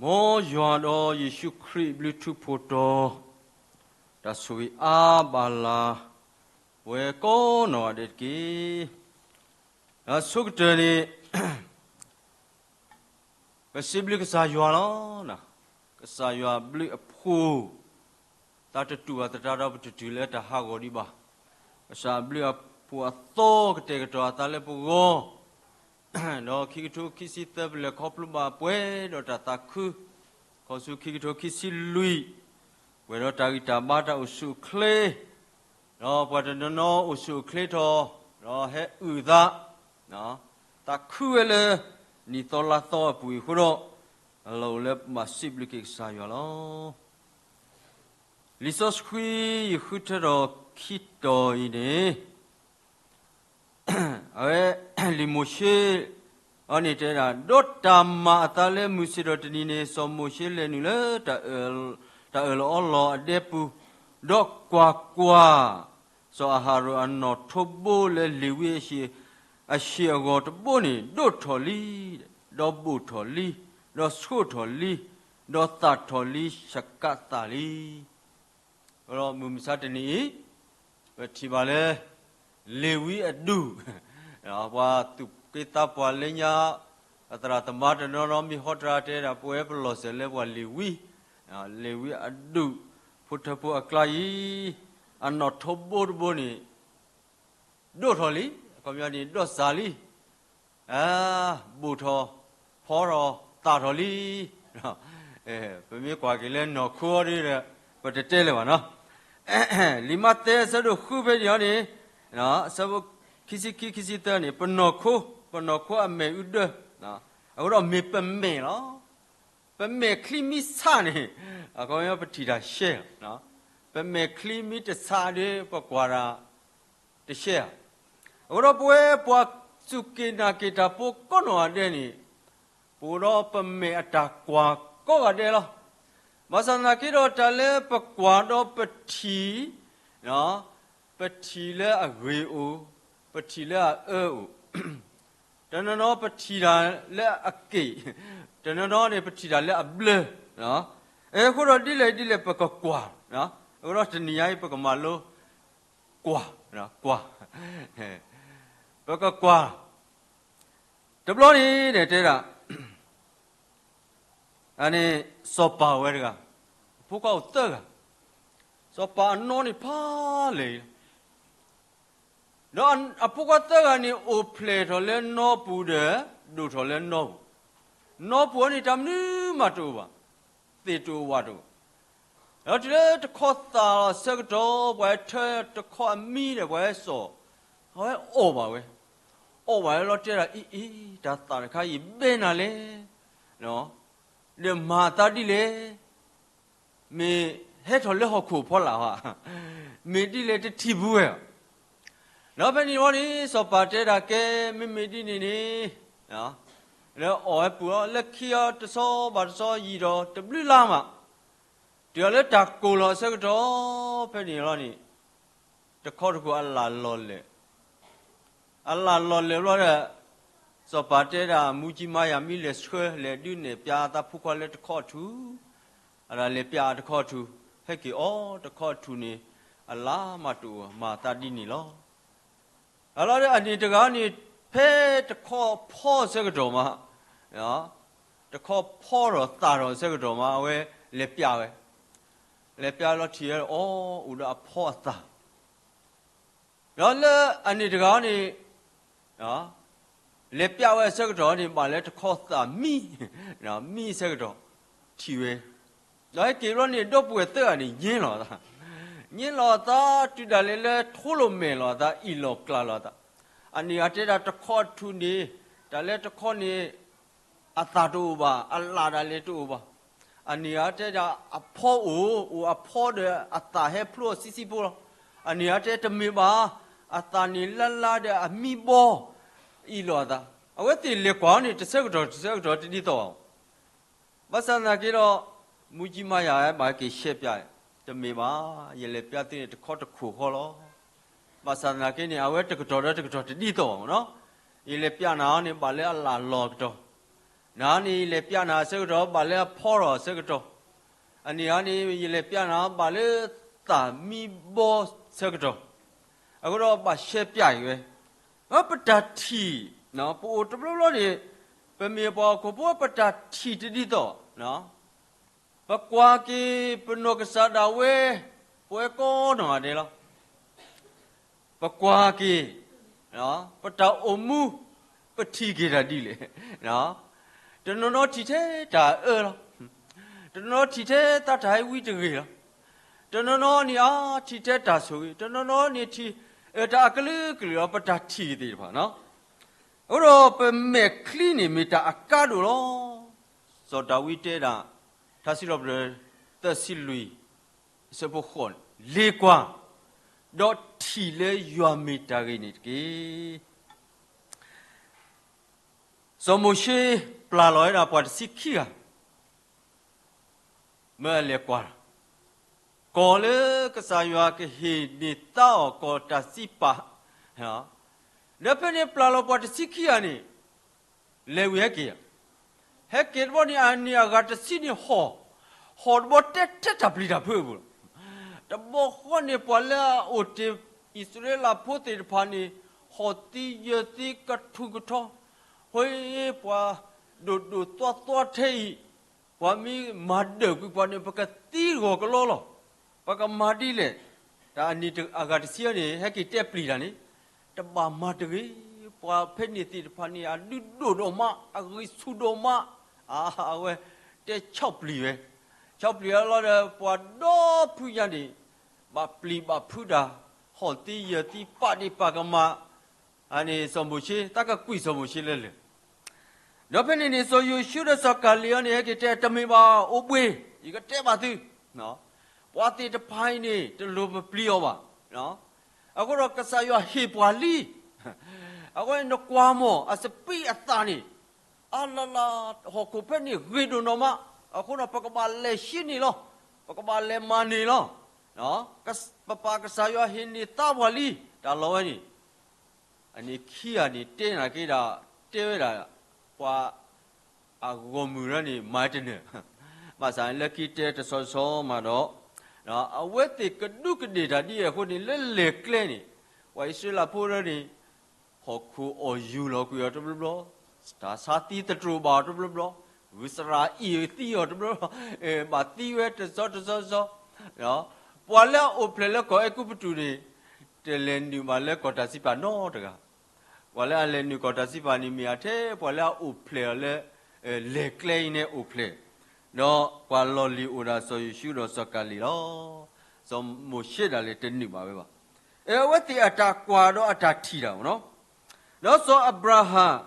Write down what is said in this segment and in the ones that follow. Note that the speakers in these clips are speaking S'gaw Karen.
မ်ယွၤဒီးယ့ၣ်ၡူးခရံာ်အဘျုးထူးဖှိၣ်တီၤ, တၢ်ဆိၣ်ဂ့ၤအါဘၣ်လၢ ပဝဲကိးနီၢ်ဂၤဒဲးတက့ၢ်. အဆိကတၢၢ်န့ၣ် ပစံးဘျုးကစၢ်ယွၤလီၤ. ကစၢ်ယွၤအဘျုးအဖှိၣ် တၢ်တတူၢ်ဘၣ်သတးဒီး ပတတုၤလၢတၢ်ဟးဂီၤဒံးဘၣ်. ကစၢ်အဘျုးအဖှိၣ်အသီကတဲာ်ကတီၤအသးလၢပဂီၢ်, ဒီးခံကထိခံဆံသၢ ပလဲၤခီဖျိဘၣ်ပှဲၤဒီးတၢ်သးခု, ခီဆူခံကထိခံဆံလွံၢ်, ပှဲၤဒီးတၢ်ဂံၢ်တၢ်ဘါ တၢ်အိၣ်ဆူၣ်အိၣ်ချ့, ဒီးပှၤတနီၤနီၤအိၣ်ဆူၣ်အိၣ်ချ့ထီၣ်, ဒီးဟဲအုၣ်သး, သးခုဝဲလၢ နံၣ်သီလါသီအပူၤအံၤအဃိဒီး, အလီၢ်အိၣ်လၢပဘၣ်စံးဘျုးက့ၤကစၢ်ယွၤလီၤ. လံာ်စီဆှံ ယဃုထၢထီၣ်ခံတီၤအံၤန့ၣ်, အဝဲ လံာ်မိၤၡ့အံၤန့ၣ်တဲဒၣ်, ဒီးတၢ်မၤအသးလၢမုၢ်ဆ့ၣ်ဒီးတနံၤန့ၣ် စီၤမိၤၡ့လဲၤနုာ်လၢ တၢ်အၢၣ်လီၤအီလီၤအဒဲပူၤ, ဒီးကွၢ်ကွၢ်, စီၤအၤဟရိၣ်အနီၣ်ထိးဘိလၢလ့ၤဝံအဟံၣ်, အဟံၣ်အဂီၤတဘိန့ၣ် ဒိၣ်ထီၣ်လံ, ဒီးဘူးထီၣ်လံ, ဒီးဆှိးထီၣ်လံ, ဒီးသၣ်ထီၣ်လံ ဆကးသးလံ. ဒီးမုၢ်မဆါတနံၤအံၤ, ပထံၣ်ဘၣ်လၢ လ့ၤဝံအဒူၣ်, ပှၤသူၣ်က့သးပှၢ်လၢညါ, ပသရၣ်သမါတနီၤနီၤမ့ၢ်ဟီတရါတဲဒၣ် ပဝဲပလီၢ်စၢၤလၢပှၤလ့ၤဝံ, လ့ၤဝံအဒူၣ်, ဖိထၢဖိအကျါအံၤ, အနီၣ်ထိးဘိတဘိန့ၣ် ဒိၣ်ထီၣ်လံ, အခီပညီန့ၣ် ဒိၣ်စၢ်လံ, ဘူးထီၣ်, ဖီထီၣ်, သၣ်ထီၣ်လံ. ပမ့ၢ်ကွၢ်က့ၤလၢနီၢ်ခိအီၤဒီး ပတတဲလၢၤဘၣ်နီၤ. လံာ်မးသဲအဆၢဒိၣ်ဃုဖဲန့ၣ်အီၤန့ၣ်, အဆၢဖိခံဆံခံ ခံဆံသၢန့ၣ် ပနီၢ်ခိ, ပနီၢ်ခိအမဲာ်အူဒၢ, အဃိဒီးမ့ၢ်ပမဲာ်လီၤ. ပမဲာ်ချံမ့ၢ်ဆးန့ၣ်, အခီပညီပထံၣ်တၢ်ရှဲလီၤ. ပမဲာ်ချံမ့ၢ်တဆးဒီး ပကွၢ်တၢ်တရှဲဧါ. အဃိဒီးပဝဲပှၤစူၢ်က့ၤနာ်က့ၤတၢ်ဖိကိးနီၢ်ဂၤဒဲးန့ၣ်, ပအိၣ်ဒီးပမဲာ်အတၢ်ကွၢ်ကိးဂၤဒဲးလီၤ. ဘၣ်ဆၣ်သနာ်က့ဒီး တၢ်လၢပကွၢ်ဒီးပထံၣ်, ပထံၣ်လၢအဂ့ၤအိၣ်, ပထံၣ်လၢအအၢအိၣ်, တနီၤနီၤပထံၣ်တၢ်လၢအက့ၣ်, တနီၤနီၤန့ၣ် ပထံၣ်တၢ်လၢအဘျၢ, အဃိဒီးဒ်လဲၣ်ဒ်လဲၣ်ပကကွၢ်, အဃိဒီးတနံၤညါအံၤပကမၤလိ ကွၢ်, ကွၢ်, ပကကွၢ်, တဘျီန့ၣ်တဲဒၣ်, အန့ၣ် စီၤပၤဝဲတဂၤ, အဖိခွါအိၣ်သၢဂၤ, စီၤပၤအနီၢ်န့ၣ်ဖးလဲၢ်အံၤလီၤ. ဒီးအဖိခွါသၢဂၤန့ၣ် အိၣ်ဖျဲၣ်ထီၣ်လၢနီပူၤဒီး ဒိၣ်ထီၣ်လၢနီပူၤ, နီပူၤအန့ၣ်တၢ်မနုၤမးတအိၣ်ဘၣ်, သ့ၣ်တအိၣ်ဝၣ်တအိၣ်, ဒီးတုၤလၢတခီသၣ်လီၤအဆၢကတီၢ် ပှၤဟဲထၢတခီအမံဒီး ပှၤဟဲစိာ်, အဝဲအီၣ်ဘၣ်ဝဲ, အီၣ်ဘၣ်ဝဲလီၤတဲဒၣ် အံၤအံၤ တၢ်သၣ်တခါအံၤဘဲနၤလဲၣ်, ဒီးမၤအသးဒ်လဲၣ်, မ့ၢ်ဟဲထီၣ်လၢဟီၣ်ခိၣ်ဖီလာ်ဧါ, မ့ၢ်ဒ်လဲၣ်တထံၣ်ဘူးဝဲ, ဒီးဖဲန့ၣ်ဝံၤန့ၣ် စီၤပၤတဲဒၣ်ကဲ မ့မ့ၢ်ဒ်န့ၣ်န့ၣ်, လၢအီၣ်ဝဲပူၤလီၤ လၢခံအီၤတဆီဘၣ်တဆီယံာ်ဒီးတဘျုးလါမး, တုၤအီၤလၢတၢ်ကိၢ်လီၤအဆၢကတီၢ် ဖဲန့ၣ်လီၤန့ၣ်, တခီတခိၣ်အလၣ်လီၤလဲာ် အလၣ်လီၤလဲာ်ဘျီဒီး, စီၤပၤတဲဒၣ် မူကံမၤယၤမ့ၢ်လဲၤဆှၢ လဲၤဒုးနဲၣ်ပျးအသးဖိခွါလၢတခီအထူၣ်, အဒၣ်လဲၤပျးအတခီအထူၣ်, ဟဲက့ၤအီၤတခီအထူၣ်န့ၣ်, အလၣ်မးတအိၣ် မၤသးဒ်န့ၣ်လီၤ. အလီၤဒီးအန့ၣ်တဂၤန့ၣ် ဖဲတခီဖီအဆၢကတီၢ်မး, တခီဖီထီၣ်သၣ်ထီၣ်အဆၢကတီၢ်မး အဝဲလဲၤပျးဝဲ, လဲၤပျးလီၤထံၣ်ဝဲအီၤ အိၣ်ဒီးအဖီအသၣ် ဒီးလၢအန့ၣ်တဂၤန့ၣ်, လဲၤပျးဝဲအဆၢကတီၢ်န့ၣ် ဘၣ်လၢတခီသၣ်မံ, မံအဆၢကတီၢ်, ထံၣ်ဝဲ, ဒီးဟဲက့ၤဘျီန့ၣ် ဒီပုၢ်ဝဲၢ်သၢဂၤန့ၣ် ငြ့လီၤအသး, ငြ့လီၤအသး တုၤဒၣ်လဲာ်လၢထိလိာ်မဲာ်လီၤအသး အ့ၣ်လိာ်ကျးလီၤအသး, အန့ၣ်အတဲဒၣ်တခီအထူၣ်န့ၣ်, တၢ်လၢတခီန့ၣ် အသၣ်တအိၣ်ဘၣ် အလၣ်ဒၣ်လဲာ်တအိၣ်ဘၣ်, အန့ၣ်အတဲဒၣ်အဖီအိၣ် အိၣ်အဖီဒီးအသၣ်ဟဲဖျိအီၤဆံးဆံးဖိလီၤ, အန့ၣ်အတဲတမ့ၢ်ဘၣ်, အသၣ်န့ၣ်လါလါဒီးအမံဘီ, အ့ၣ်လိာ်အသး, အဝဲသ့ၣ်လဲၤကွၢ်န့ၣ် တဆၢကတီၢ်တဆၢကတီၢ်တဒ်သိးဘၣ် ဘၣ်ဆၣ်သနာ်က့ဒီး, မူကံမၤယၤဘၣ်က့ၤရှဲပျး, တမ့ၢ်ဘၣ်, ယလဲၤပျးသုန့ၣ်တခီတခိၣ်ဃီလီၤ, ဘၣ်ဆၣ်သနာ်က့န့ၣ် အဝဲတကတီၢ်ဒီးတကတီၢ်တဒ်သိးဘၣ်နီၤ, ယလဲၤပျးနၤအီၤန့ၣ် ဘၣ်လၢအလၣ်လီၤကတီၢ် နၤန့ၣ် ယလဲၤပျးနၤအဆၢကတီၢ် ဘၣ်လၢအဖီထီၣ်အဆၢကတီၢ်, အန့ၣ်ဟီန့ၣ် ယလဲၤပျးနၤ ဘၣ်လၢသးမံဘီဆၢကတီၢ်, အဃိဒီးဘၣ်ရှဲပျးအံၤဝဲ, ပတၢ်ထံၣ်, ပအိၣ်တဘျီဘျီန့ၣ်, ပမ့ၢ်ပှၤဟီၣ်ခိၣ်ဖိ ပတၢ်ထံၣ်တဒ်သိး, ပကွၢ်က့ၤ ပနီၢ်ကစၢ်ဒၣ်ဝဲ, ပဝဲကိးနီၢ်ဂၤဒဲးလီၤ. ပကွၢ်က့ၤ, ပတၢ်အိၣ်မူ, ပထံၣ်က့ၤတၢ်ဒ်လဲၣ်. တနီၤနီၤထံၣ်ထဲတၢ်အၢလီၤ. တနီၤနီၤထံၣ်ထဲသးတၢ်ဟဲဝံတဂ့ၤလီၤ. တနီၤနီၤန့ၣ်အါထံၣ်ထဲတၢ်ဆိၣ်ဂ့ၤ, တနီၤနီၤန့ၣ်ထံၣ်, တၢ်အကလုာ်ကလုာ်လီၤ ပတၢ်ထံၣ်ကသ့ၣ်တဖၣ်နီၤ. အဃိဒီးပမဲာ်ချံန့ၣ်မ့ၢ်တၢ်အကါဒိၣ်လီၤ. စီၤဒၤဝံးတဲဒၣ်, ထါစံးထီၣ်ပတြၢၤ သၢဆံလွံၢ်, အဆၢဖိဃိးန့ၣ်, လ့ၤကွၢ်, ဒီးထံၣ်လၢယွၤမ့ၢ်တၢ်ဂ့ၤန့ၣ်တက့ၢ်. စီၤမိၤၡ့ပျၢ်လီၤဝဲဒၣ်ပှၤတဆံခံဂၤ မၢအလဲၤကွၢ်, ကီၢ်လၢကစၢ်ယွၤကဟ့ၣ်န့ၢ်သါအီၤ ကီၢ်တၢ်စံးပာ်, ဒီးဖဲန့ၣ်ပျၢ်လီၤပှၤတဆံခံဂၤန့ၣ်, လဲၤဝံၤဟဲက့ၤ, ဟဲက့ၤတဘျီန့ၣ် အန့ၣ်အဂၤတဆံန့ၣ်ဟီၣ်, ဟီၣ်တဘျီတဲထဲတၢ်ပျံၤတၢ်ဖုးအပူၤလီၤ. တဘျီဃီန့ၣ် ပှၤလၢအအိၣ်တ့ၢ်အံၣ်စရ့လးဖိသ့ၣ်တဖၣ်န့ၣ်, ဟီၣ်သံယၢၢ်သံကထူၣ်ကထီ, ဟဲပှၤဒိၣ်ဒိၣ်သွါသွါထဲအံၤ, ပှၤမ့ၢ်မၤဒၢၣ်ကွံာ်ပှၤန့ၣ် ပကသံဂီၤကလီလီၤ. ပကမၤဒ်လဲၣ်. တၢ်အန့ၣ်အဂၤတဆံန့ၣ် ဟဲက့ၤတဲပျံၤတၢ်န့ၣ်, တဘၣ်မၤတဂ့ၤ. ပှၤဖဲန့ၣ်သ့ၣ်တဖၣ်န့ၣ် အဒုးဒိၣ်ဒိၣ်မး, အဂံၢ်ဆူၣ်ဒိၣ်မး, အဝဲတဲဆီၣ်ပျံၤဝဲ, ဆီၣ်ပျံၤအလီၢ်ဒီး ပှၤဒီဖုညါန့ၣ်, ဘၣ်ပျံၤဘၣ်ဖုးတၢ်, ဟီၣ်သံယၢၢ်သံပာ်ဒံးပာ်ကမၣ်, အန့ၣ်စီၤမိၤၡ့ တၢ်ကကွံာ်စီၤမိၤၡ့လၢလၢၢ် ဒီးဖဲန့ၣ်န့ၣ် စီၤယိၤၡူဒီးစီၤကၤလ့းအံၤန့ၣ် ဟဲက့ၤတဲ တမ့ၢ်ဘၣ်, အိၣ်ဘှံး, ယကတဲဘၣ်သု, ပှၤသ့ၣ်တဖၣ်အံၤန့ၣ် တလိၣ်ပပျံၤအီၤဘၣ်. အဃိဒီးကစၢ်ယွၤဟ့ၣ်ပှၤလံ, အဃိန့ၣ်နကွၢ်မီၢ် အစပံးအသၣ်န့ၣ်, အလၢ်လၢ်, ဟီၣ်ခိၣ်ဖဲန့ၣ်ဂ့ၤဒိၣ်နီၢ်မး, အဃိဒီးပကဘၣ်လဲၤဆှံန့ၣ်လီၤ, ပကဘၣ်လဲၤမၤန့ၢ်လီၤ. ပပၢ်ကစၢ်ယွၤဟ့ၣ်န့ၢ်သါပှၤလံ, တၢ်လီၢ်ဝဲန့ၣ် အန့ၣ်ခံဂၤန့ၣ်တဲနာ်က့ဒၣ်, တဲဝဲဒၣ်, ပှၤအဂီၢ်မုၢ်ရၢန့ၣ် မၤတနၢၤ, ဘၣ်ဆၣ်လၢခံတဲတဆီတဆီမးဒီး, အဝဲသ့ၣ်ကဒူးကဒ့ၣ်တၢ်ဒ်အံၤအဃိန့ၣ် လၢလဲၤကျဲန့ၣ်, ပှၤအံၣ်စရ့လးဖိရၢန့ၣ်, ဟီၣ်ခိၣ်အီၣ်ယူၢ်လီၤကွံာ်အီၤတဘျီဘျီ, တၢ်ဆါသံသတြိာ်ဘၣ်အီၤတဘျီဘျီ, ဂုၢ်စရၣ်အံၣ်သံအီၤတဘျီဘျီ, ဘၣ်သံဝဲတဆီတဆီတဆီ, ပှၤလၢအအိၣ်ဖျဲၣ်လၢကီၢ်အဲၤကူပတူးန့ၣ်, တလဲၤနုာ်ဘၣ်လၢကီၢ်တၢ်စံးပာ်နီတဂၤ, ပှၤလၢအလဲၤနုာ်ကီၢ်တၢ်စံးပာ်န့ၣ် မ့ၢ်အထဲပှၤလၢအအိၣ်ဖျဲၣ်အီၤလၢ လဲၤကျဲအံၤန့ၣ်အိၣ်ဖျဲၣ်, ဒီးပှၤလီၢ်လံၤအိၣ်ဒၣ်စီၤယိၤၡူဒီးစီၤကၤလ့းလီၤ. စီၤမိၤၡ့ဒၣ်လဲာ်တနုာ်ဘၣ်ဝဲဘၣ်. အဝဲသ့ၣ်အတၢ်ကွၢ်ဒီးအတၢ်ထံၣ်တၢ်မ့ၢ်နီၤ, ဒီးစီၤအၤဘြၤဟၣ်,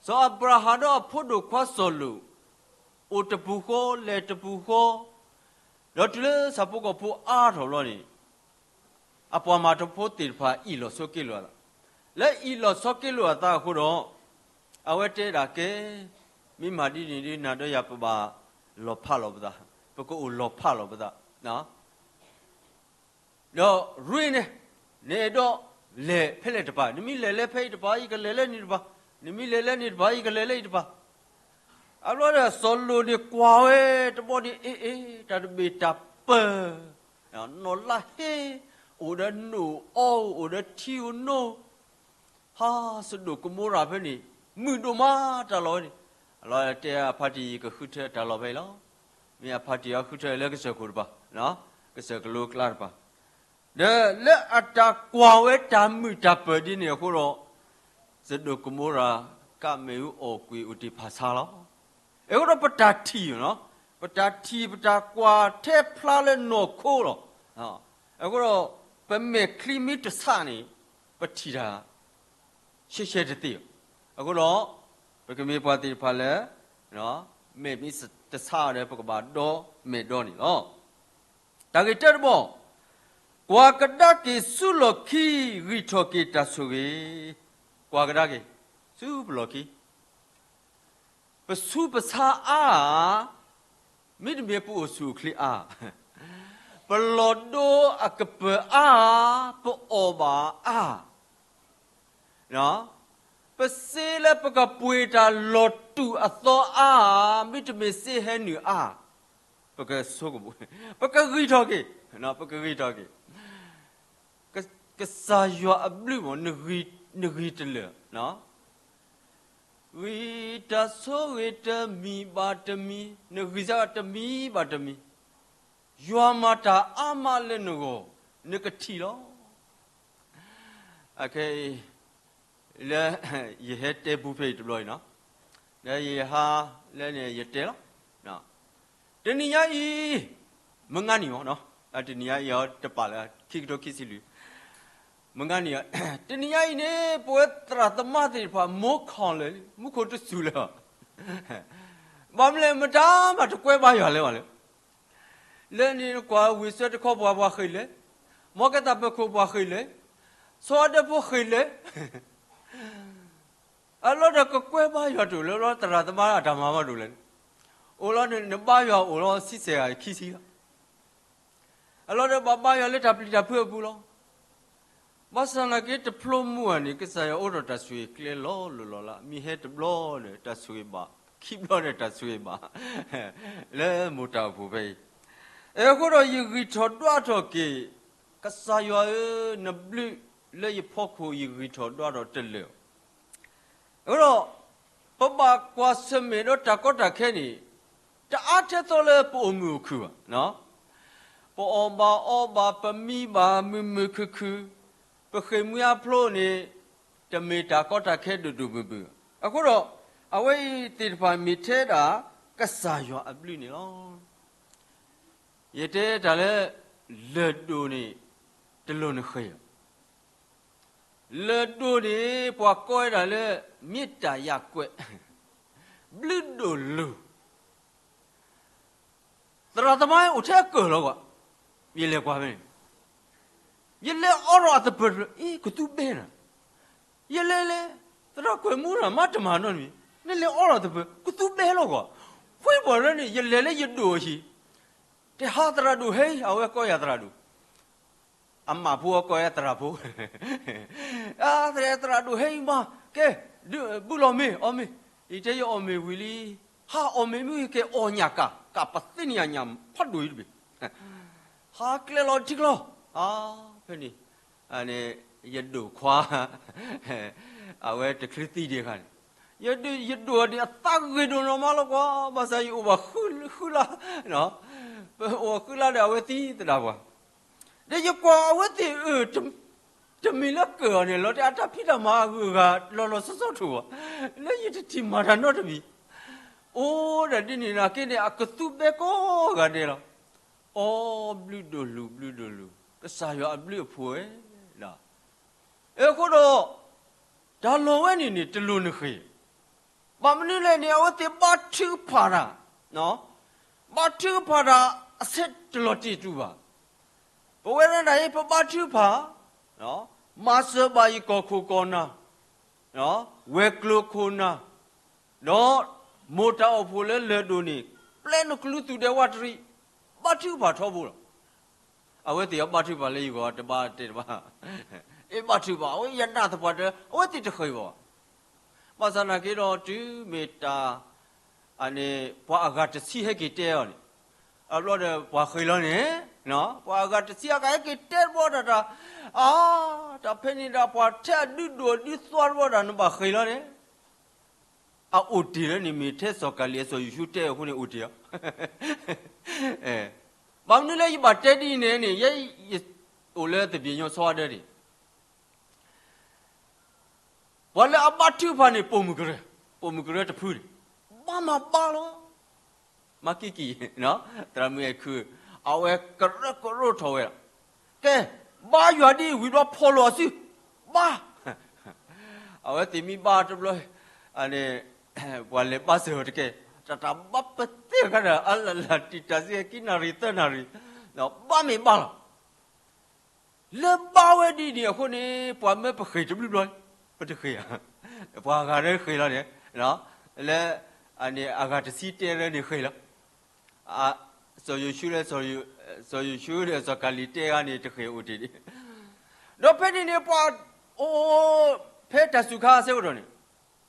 စီၤအၤဘြၤဟၣ်ဒီးအဖိဒိၣ်ခွါစီၤလိာ်, အိၣ်တပူၤဃီ, လဲၤတပူၤဃီ, ဒီးတုၤလၢဆၣ်ဖိကီၢ်ဖိအါထီၣ်ဘျီန့ၣ်, အပှၤမၤတဖိသ့ၣ်တဖၣ်အံၣ်လီၤဆိးက့လိာ်အသး, လၢအံၣ်လီၤဆိးက့လိာ်အသးအဃိဒီး, အဝဲတဲဒၣ်ကဲ, မ့ၢ်မၤဒ်န့ၣ်ဒ်နၤဒီးယၤပဘၣ်လီၤဖးလီၤပသး, ပကအိၣ်လီၤဖးလီၤပသး, ဒီးရ့န့ၣ်, နအဲၣ်ဒိးလဲၤဖဲလဲၣ်တပၤ, နမ့ၢ်လဲၤလၢဖဲအံၤတပၤ ယကလဲၤလၢန့ၣ်တပၤ, နမ့ၢ်လဲၤလၢန့ၣ်တပၤ ယကလဲၤလၢအံၤတပၤ. အဘျီဒီးစီၤလိာ်န့ၣ်ကွၢ်ဝဲတဘျီန့ၣ် အ့ အ့ တၢ်တဘ့ၣ်တၢ်ပၢၢ်, နီၢ်လါဟ့, အိၣ်ဒီးနိၣ်အီ, အိၣ်ဒီးထံဧိၤနိ, ဟါ, စဒိၣ်ကမိရၤဖဲန့ၣ်, မုာ်ဒိၣ်မးတၢ်လီၢ်ဝဲန့ၣ်, အလီၤတဲအဖါတံၢ် ယကဃုထၢတၢ်လီၢ်ဖဲအံၤလီၤ. မ့ၢ်အဖါတံၢ်အီၤဃုထၢလၢကစၢၢ်ခိၣ်တပၤ, ကစၢၢ်ကလိကျါတပၤ, ဒီးလၢအတၢ်ကွၢ်ဝဲတၢ်မုာ်တၢ်ပၢၢ်ဒ်န့ၣ်အဃိဒီး, စဒိၣ်ကမိရၤ ကးမဲာ်အူအီၣ်ကွံာ်အိၣ်တ့ၢ်ဖးဆါလီၤ. အဃိဒီးပတၢ်ထံၣ်, ပတၢ်ထံၣ်ပတၢ်ကွၢ်ထဲဖျါလၢနီၢ်ခိလီၤ. အဃိဒီး, ပမဲာ်ချံမ့ၢ်တဆးန့ၣ်, ပထံၣ်တၢ် ရှဲရှဲတသ့ဘၣ်. အဃိဒီး, ပကမ့ၢ်ပှၤသ့ၣ်တဖၣ်လၢ, မဲာ်မ့ၢ်တဆးဒီး ပကဘၣ်ဒီမဲာ်ဒီန့ၣ်လီၤ. တၢ်ဂ့ၢ်တၢတဘီ, ကွၢ်ကဒါက့ၤဆူလီၢ်ခံ, ဂံၢ်ထီၣ်က့ၤတၢ်ဆိၣ်ဂ့ၤ, ကွၢ်ကဒါက့ၤ, ဆူပလီၢ်ခံ ပဆူးပဆါအါ, မ့တမ့ၢ်ပအိၣ်ဆူၣ်အိၣ်ချ့အါ, ပလီၢ်ဒိအကပၢၤအါ, ပအီၣ်ဘၣ်အါ, ပစ့လၢပကပှ့ၤတၢ်လီၤတူာ်အသီအါ, မ့တမ့ၢ်စ့ဟဲနုာ်အါ, ပကဆိကမိၣ်, ပကဂံၢ်ထီၣ်က့ၤ, ပကဂံၢ်ထီၣ်က့ၤ. ကစၢ်ယွၤအဘျုးမ့ၢ် နဂံၢ်တလၢာ်, ဂံၢ်တၢ်ဆိၣ်ဂ့ၤတမံၤဘၣ်တမံၤ, နဂံၢ်စၢ်တမံၤဘၣ်တမံၤ, ယွၤမၤတၢ်အါမးလၢနဂီၢ်, နကထံၣ်လီၤ. အခဲအံၤ လၢယဟဲတဲပူဖဲအံၤတဘျီအံၤနီၤ, ဒီးယဟါလၢန့ၣ်ယတဲလီၤ. တနံၤညါအံၤ မုၢ်ဂၤနံၤမ့ၢ်နီၤ, တနံၤညါအံၤအီၤတပာ်လၢခံကထိခံဆံလွံၢ်, မုၢ်ဂၤနံၤ, တနံၤညါအံၤန့ၣ် ပဝဲသရၣ်သမါသ့ၣ်တဖၣ် မိၢ်ခီၣ်လၢာ်လံ, မူခိၣ်တစူၤလၢာ်, ဘၣ်မနုၤလဲၣ် မတၤမၤတကွဲဘါယွၤလၢၤဘၣ်လၢ လၢန့ၣ်ကွၢ်ဝံၤ ဆၢတခီပှၤပှၤဃ့ၢ်လၢာ်, မ်ကသးပၢၤခိၣ်ပှၤဃ့ၢ်လၢာ်, ဆီဒၢဖိဃ့ၢ်လၢာ်, အလီၢ်ဒီးကကွဲဘါယွၤတအိၣ်လၢၤဘၣ်, သရၣ်သမါအတၢ်မၤမးတအိၣ်လၢၤ, အိၣ်လီၤန့ၣ် နဘါယွၤအိၣ်လီၤဆံဆဲးဂၤခံဆံလီၤ. အလီၢ်ဒီးဘၣ်ဘါယွၤလၢတၢ်ပျံၤတၢ်ဖုးအပူၤလီၤ. ဘၣ်ဆၣ်သနာ်က့ တဖျိမုၢ်ဧါန့ၣ် ကစၢ်ယွၤအိးထီၣ်တၢ်ဆိၣ်ဂ့ၤကျဲလီၤလိၤလီၤလး, မ့ၢ်ဟဲတဘျီဒီးတၢ်ဆိၣ်ဂ့ၤဘၣ်, ခံဘျီဒီးတၢ်ဆိၣ်ဂ့ၤဘၣ် လၢမိၢ်တၢ်အိၣ်ဖှိၣ်ဖဲအံၤ. အဃိဒီးယဂံၢ်ထီၣ်ဒွးထီၣ်က့ၤ, ကစၢ်ယွၤဧၢ, နဘျုးလၢယဖီခိၣ် ယဂံၢ်ထီၣ်ဒွးထီၣ်တလၢာ်. အဃိဒီး ပဘၣ်ကွၢ်ဆၢၣ်မဲာ်ဒီးတၢ်ကီတၢ်ခဲန့ၣ် တအါထဲသိးလၢပအိၣ်မုာ်အိၣ်ခုၣ်ဘၣ်. ပအီၣ်ဘၣ်အီဘၣ် ပမံဘၣ်မုာ်မုာ်ခုၣ်ခုၣ်, ပဃ့ၢ်မှံဟးဖျိးန့ၣ် တမ့ၢ်တၢ်ကီတၢ်ခဲဒိၣ်ဒိၣ်မုၢ်မုၢ်. အဃိဒီး အဝဲအံၤသ့ၣ်တဖၣ်မ့ၢ်ထဲဒၣ် ကစၢ်ယွၤအဘျုးန့ၣ်လီၤ. ယတဲတၢ်လၢ လၢၢ်ဒိၣ်န့ၣ် တလိၣ်နဃ့ၢ် လၢၢ်ဒိၣ်န့ၣ် ပှၤကိးဝဲဒၣ်လၢ မ့ၢ်တၢ်ယၢ်ကွဲး, ဘျုးဒိၣ်လူၤ, သရၣ်သမါအိၣ်ထဲအကၢၢ်လီၤကွၢ်, ယလဲၤကွၢ်ဖဲန့ၣ်, ယလဲၤအိးထီၣ်အသပၢၤတဖျၢၣ် အ့ ကသူဘဲနၤ, ယလဲၤလဲၤ, သရၣ်ကွဲးမူနၤ မၤတမၤနီတမံၤ, နလဲၤအိးထီၣ်သပၢၤ ကသူဘဲလီၤကွၢ်, ဖှ့ပှၤလၢန့ၣ် ယလဲၤလၢယဒိၣ်အဟံၣ်, တဟါသရၣ်ဒိၣ်ဟဲအံၤ အဝဲကိးယၤသရၣ်ဒိၣ် အမးဖိကိးယၤသရၣ်ဖိ, အသရၣ်ဒိၣ်ဟဲအံၤမး ကဲ, ဘုလီၤမ့ၤအီၣ်မ့ၤ, ယတဲယအီၣ်မ့ၤဝံၤလံ, ဟါအီၣ်မ့ၤမ့ၢ်ကဲအီၣ်ညၣ်ကၣ်, ကၣ်ပသ့ၣ်န့ၢ်ယၤညၣ်ဖးဒိၣ်အံၤတဘ့ၣ်, ဟါကျဲလီၤထံကျီ, ဖဲန့ၣ် ယဒိၣ်ခွါ အဝဲတချုးသံဒံးအခါန့ၣ်, ယဒိၣ်အီၤန့ၣ် အသးဂ့ၤဒိၣ်နီၢ်မးလီၤကွၢ်, ဘၣ်ဆၣ်ယအိၣ်ဘၣ်ဃုလါ, ပအိၣ်ဃုလါဒီးအဝဲသံသဒၣ်ပှၤ, ဒီးယကွၢ်အဝဲသ့ၣ်အၢ တမ့ၢ်လၢကၢၢ်အီၤန့ၣ် လီၤတၢ်အတၢ်ဖံးတၢ်မၤအဂုၤအဂၤလီၤလီၤဆီဆီတအိၣ်ဘၣ်, လၢယတထံၣ်မၤတၢ်နီတမံၤ, အိၣ်ဒၣ်ဒ်န့ၣ်နာ်က့န့ၣ် အကသူဘဲကိးဂၤဒဲးလီၤ. အိ ဘျုးဒိၣ်လူၤ ဘျုးဒိၣ်လူၤ, ကစၢ်ယွၤအဘျုးအဖှိၣ်ဝဲ, အဃိဒီး တၢ်လီၢ်ဝဲန့ၣ်န့ၣ် တလိၣ်နဃ့ၢ်, ဘၣ်မနုၤလဲၣ်န့ၣ် အဝဲသ့ၣ်ဘါထုကဖၣ်တၢ်, ဘါထုကဖၣ်တၢ်အဆဲးတလီၤတံၢ်တူၢ်ဘၣ်. ပဝဲဒၣ်အံၤ ပဘါထုကဖၣ်, မၤစၢၤဘၣ်ယကီၢ်ခိၣ်ကီၢ်နၢ်, ဝဲၤကျိၤခိၣ်နၢ်, ဒီးမိၢ်တၢ်အိၣ်ဖှိၣ်လၢလၢၢ်ဒိၣ်န့ၣ် ပျဲနကလူးသူၣ်ဒဲးဝးတရံး, ဘါထုကဖၣ်ထီဘိလီၤ. အဝဲသ့ၣ်အဘါထုကဖၣ်လၢယဂီၢ်တဘၣ်တဲတဘၣ်, အ့ၣ်ဘါထုကဖၣ်, အဝဲယနာ်သပှၢ်တၢၢ် အဝဲသ့ၣ်တဃ့ၢ်ဘၣ်. ဘၣ်ဆၣ်နာ်က့ဒီးတုၤမ့ၢ်တၢ် န့ၣ် ပှၤအဂၤတဆံဟဲက့ၤတဲအီၤန့ၣ်, အဘျီဒီးပှၤဃ့ၢ်လီၤန့ၣ်, ပှၤအဂၤတဆံအဂၤဟဲက့ၤတဲတဘျီတၢ်တၢ်, အါ, တၢ်ဖဲန့ၣ်ဒၣ်ပှၤထဲအဒုဒိၣ်အဒုသွါတဘျီတၢ် နဘၣ်ဃ့ၢ်လီၤန့ၣ်, အအိၣ်တ့ၢ်လၢန့ၣ် မ့ၢ်ထဲစီၤကၤလံၤအစီၤယိၤၡူတဲအဃိန့ၣ်အိၣ်တ့ၢ်လီၤ. ဘၣ်မနုၤလၢယဘၣ်တဲဒ်အံၤန့ၣ်န့ၣ် ယဲယအိၣ်လၢသဘံၣ်ညီဆီဝါဒၢဒံး ပှၤလၢအဘါထုကဖၣ်န့ၣ် ပိာ်မုၣ်ကရၢ, ပိာ်မုၣ်ကရၢတဖုန့ၣ်, ဘါမၤဘါလီၤ. မၤကံၢ်ကံၢ်, သရၣ်မုၣ်အဲၣ်ခုး, အဝဲကရၢကရိထီၣ်ဝဲဒၣ်, ကဲ, ဘါယွၤဒ်အံၤဝံၤဘျီဖီၣ်လိာ်အစု, ဘါ, အဝဲသ့ၣ်မ့ၢ်ဘါတဘျီ, န့ၣ်, ပှၤလဲၤဘါစၢၤအီၤတကဲ, တၢ်တၢ်ဘါပသ့ၣ်အခါဒီး အလၢ်လၢ်တံၢ်တၢ်စ့ၢ်ကီးခံနၣ်ရံၣ်သၢနၣ်ရံၣ်, ဘါမ့ၢ်ဘါလီၤ. လၢဘါဝဲဒ်န့ၣ်အဃိန့ၣ် ပှၤမၢပဃ့ၢ်တဘျုးဘျီ, ပတဃ့ၢ်ဧါ, ပှၤအဂၤတဃ့ၢ်လီၤန့ၣ်, လၢ, န့ၣ်အဂၤတဆံတဲလၢန့ၣ်ဃ့ၢ်လီၤ, စီၤယိၤၡူလၢ, စီၤယိၤၡူဒီးစီၤကၤလံၤတဲဂၤန့ၣ်တဃ့ၢ်အိၣ်တ့ၢ်ဒံး, ဒီးဖဲန့ၣ်န့ၣ် ပှၤအိၣ်, ဖဲတၢ်စူၤခါအဆၢကတီၢ်န့ၣ်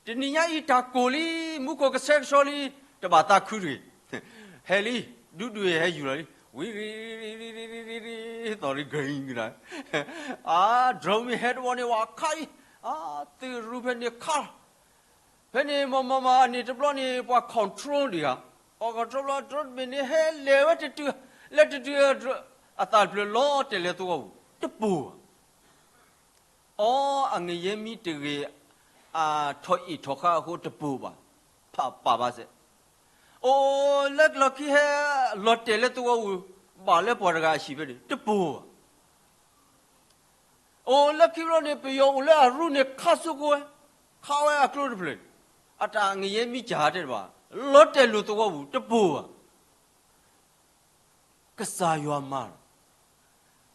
တနံၤညါအံၤတၢ်ကိၢ်လံ, မူခိၣ်ကဆှဲကဆှီလံ, တဘၣ်သးခုတဂ့ၤ. ဟဲလံ, ဒုးဒုးဟဲယူၤလီၤလံ, ဝံၤရံ, သီၣ်ရံ, ဂ့ၤကဒါ, အါ, drone မ့ၢ်ဟဲတဝီန့ၣ် ဝဲခးအံၤ, အါ, သုးရူဖဲန့ၣ်ခးလီၤ. ဖဲန့ၣ် မၤမၤမၤန့ၣ်တဘျီန့ၣ် ပှၤ control ဒံးဧါ, ပှၤ control ဘျီ drone တဘ့ၣ်န့ၣ် ဟဲလဲၤဝဲတတုၤ, လဲၤတတုၤ, အသးတဖျၢၣ်လီၤတဲာ်လၢသဝီပူၤ, တပိၢ်ဘၣ်. အိ အငရဲမီးတဂ့ၤ, အထီၣ်အ့ၣ်ထီၣ်ဃါအဃိတပိၢ်ဘၣ်, ဖးပာ်ဘၣ်စဲး. အိ လၢလီၢ်ခံဟဲလီၤတဲာ်လၢသဝီပူၤ, ဘၣ်လၢပှၤတဂၤအဟံၣ်ဖဲန့ၣ် တပိၢ်ဘၣ်. အိ လၢခံဘျီန့ၣ် ပယီၤအိၣ်လၢအရူန့ၣ် ခးစိကဝဲ, ခးဝဲအကျိတဖျၢၣ်န့ၣ်, အတၢ်အငရဲမီးစၢ်တဲတဘၣ်, လီၤတဲာ်လိာ်သဝီပူၤ တပိၢ်ဘၣ်. ကစၢ်ယွၤမၤလီ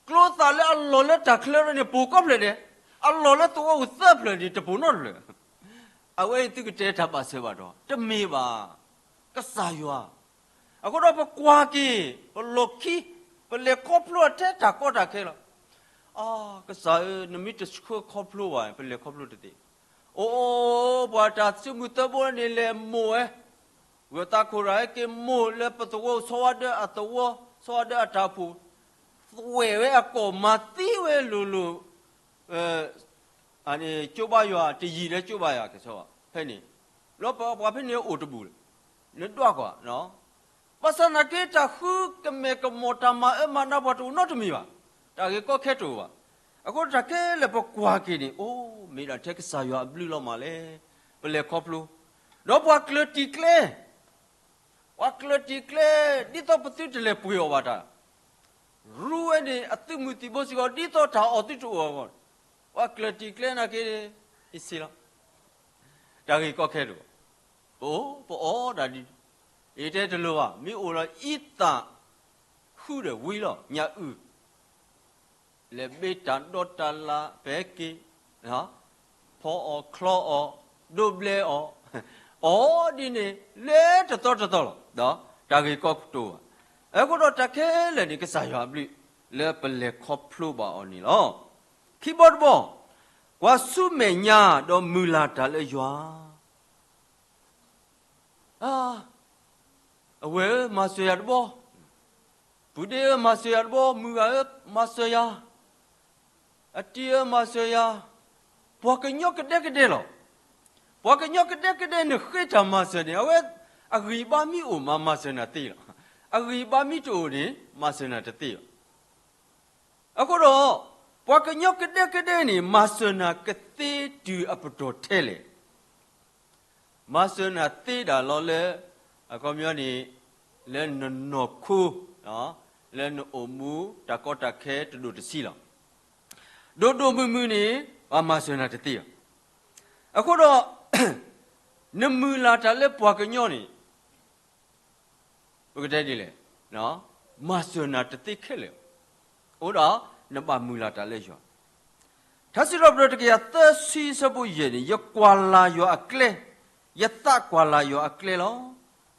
ၤ. ကျိသၣ်လၢအလီၢ်လၢတၢ်ချၢန့ၣ် ပိၢ်ကိးဖျၢၣ်ဒဲး, အလီၢ်လၢသဝီပူၤသၢဖျၢၣ်န့ၣ် တပိၢ်နီတဖျၢၣ်. အဝဲအံၤသုကတဲတၢ်ဘၣ်ဆၢဘၣ်ဒီး တမ့ၢ်ဘၣ်. ကစၢ်ယွၤ, အဃိဒီးပကွၢ်က့ၤ, ပလီၢ်ခံ, ပလဲၤခီဖျိထဲတၢ်ကီတၢ်ခဲလီၤ. အါ, ကစၢ်ဧၢ, နမ့ၢ်တဆှၢခီဖျိဘၣ် ပလဲၤခီဖျိတသ့. အိ ပှၤတၢ်စုမုၢ်သၢဘိန့ၣ်လဲၤမိၢ်ဝဲ, ဂၢၢ်သးခိၣ်ရၢ်ဟဲက့ၤမိၢ်လၢပသဝီ ဆီဝါဒၢအသဝီ, ဆီဝါဒၢအတၢ်အိၣ်ဖှိၣ်, သွဲၣ်ဝဲအကိာ်မၤသံဝဲလိၤလိၤ, အန့ၣ် ကၠိဘါယွၤတယံာ်လၢကၠိဘါယွၤ ကဲ, ဖဲန့ၣ်, လီၤပှၤဖဲန့ၣ်အိၣ်တဘူၣ်လၢၤ, နဒွးကွၢ်, ဘၣ်ဆၣ်သနာ်က့ တၢ်ဃုကမဲာ်ကမီၤ တၢ်မၤအၢမၤနးပှၤတအိၣ်နီတမံၤဘၣ်, တၢ်ဂ့ၢ်ကီခဲတအိၣ်ဘၣ်. အဃိတၢ်ခဲလၢာ်ပကွၢ်က့ၤန့ၣ် အိ မ့ၢ်ဒၣ်ထဲကစၢ်ယွၤအဘျုးလီၤမးလဲၣ်, ပလဲၤခီဖျိ, ဒီးပှၤကျၢၤတံၢ်ကျဲ ပှၤကျၢၤတံၢ်ကျဲ, ဒ်သိးပသုတလဲၤပှ့ၤအီၣ်ဘၣ်တၢ်, ရူဝဲန့ၣ် အသုးမုၢ်သံၣ်ဘိစ့ၢ်ကီး ဒ်သိးတၢ်အီၣ်သုတအိၣ်အဂီၢ်, ပှၤကျၢၤတံၢ်ကျဲနာ်က့, အ့ၣ်စ့လီၤ, တၢ်ဂ့ၢ်ကီခဲတအိၣ်, အိ ပအီၣ်ဒၣ်ဒ်, အတဲတလိၤဘၣ်, မ့ၢ်အိၣ်ဒီးအံသၣ်ဃုဒီးဝံၤလီၤ ညၣ်အုၣ် လဲၤဘ့တၢ်ဒီတၢ်လၢ် ပဟဲက့ၤ, ဖီအီၣ်ချီအီၣ်, ဒိးဘျဲအီၣ်, အီၣ်ဒ်န့ၣ် လဲၤတသီတသီလီၤ, တၢ်ဂ့ၢ်ကီတအိၣ်ဘၣ်. အဃိဒီးတၢ်ခဲလၢာ်န့ၣ် ကစၢ်ယွၤအဘျုး လၢပလဲၤခီဖျိဘၣ်အီၤန့ၣ်လီၤ. ခံဘီတဘီ, ကွၢ်ဆူမဲာ်ညါဒီးမုၢ်လၢ်တၢ်လၢယွၤ အဝဲၢ်ဧၢ မၤစၢၤယၤတဘီ, ပုၢ်ဒ့ဧၢ မၤစၢၤယၤတဘီ, မုၢ်ဂၤဧၢ မၤစၢၤယၤ, အတံၤဧၢ မၤစၢၤယၤ, ပှၤကညီကဒဲကဒဲလီၤ. ပှၤကညီကဒဲကဒဲန့ၣ် ဃ့တၢ်မၤစၢၤန့ၣ် အဝဲအဂံၢ်ဘါမ့ၢ်အိၣ်မး မၤစၢၤနၤသ့လီၤ. အဂံၢ်ဘါမ့ၢ်တအိၣ်န့ၣ် မၤစၢၤနၤတသ့ဘၣ်. အဃိဒီး ပှၤကညီကဒဲကဒဲန့ၣ် မၤစၢၤနၤကသ့တုၤအပတီၢ်ထဲလဲၣ်. မၤစၢၤနၤသ့ဒၣ်လီၤလၢ အခီပညီန့ၣ် လၢနနီၢ်ခိ လၢနအိၣ်မူတၢ်ကီတၢ်ခဲတဒိၣ်တဆံးလီၤ. ဒိၣ်ဒိၣ်မုၢ်မုၢ်န့ၣ် ပှၤမၤစၢၤနၤတသ့ဘၣ်. အဃိဒီး နမုၢ်လၢ်တၢ်လၢပှၤကညီန့ၣ် ပကတဲဒ်လဲၣ်, မၤစၢၤနၤတသ့ခဲလၢာ်, အဃိဒီး နဘၣ်မုၢ်လၢ်တၢ်လၢယွၤ. ထါစံးထီၣ်ပတြၢၤတကယၤသၢဆံအဆၢဖိယဲၢ်န့ၣ် ယကွၢ်လၢ်ယွၤအကျဲ, ယသးကွၢ်လၢ်ယွၤအကျဲလီၤ.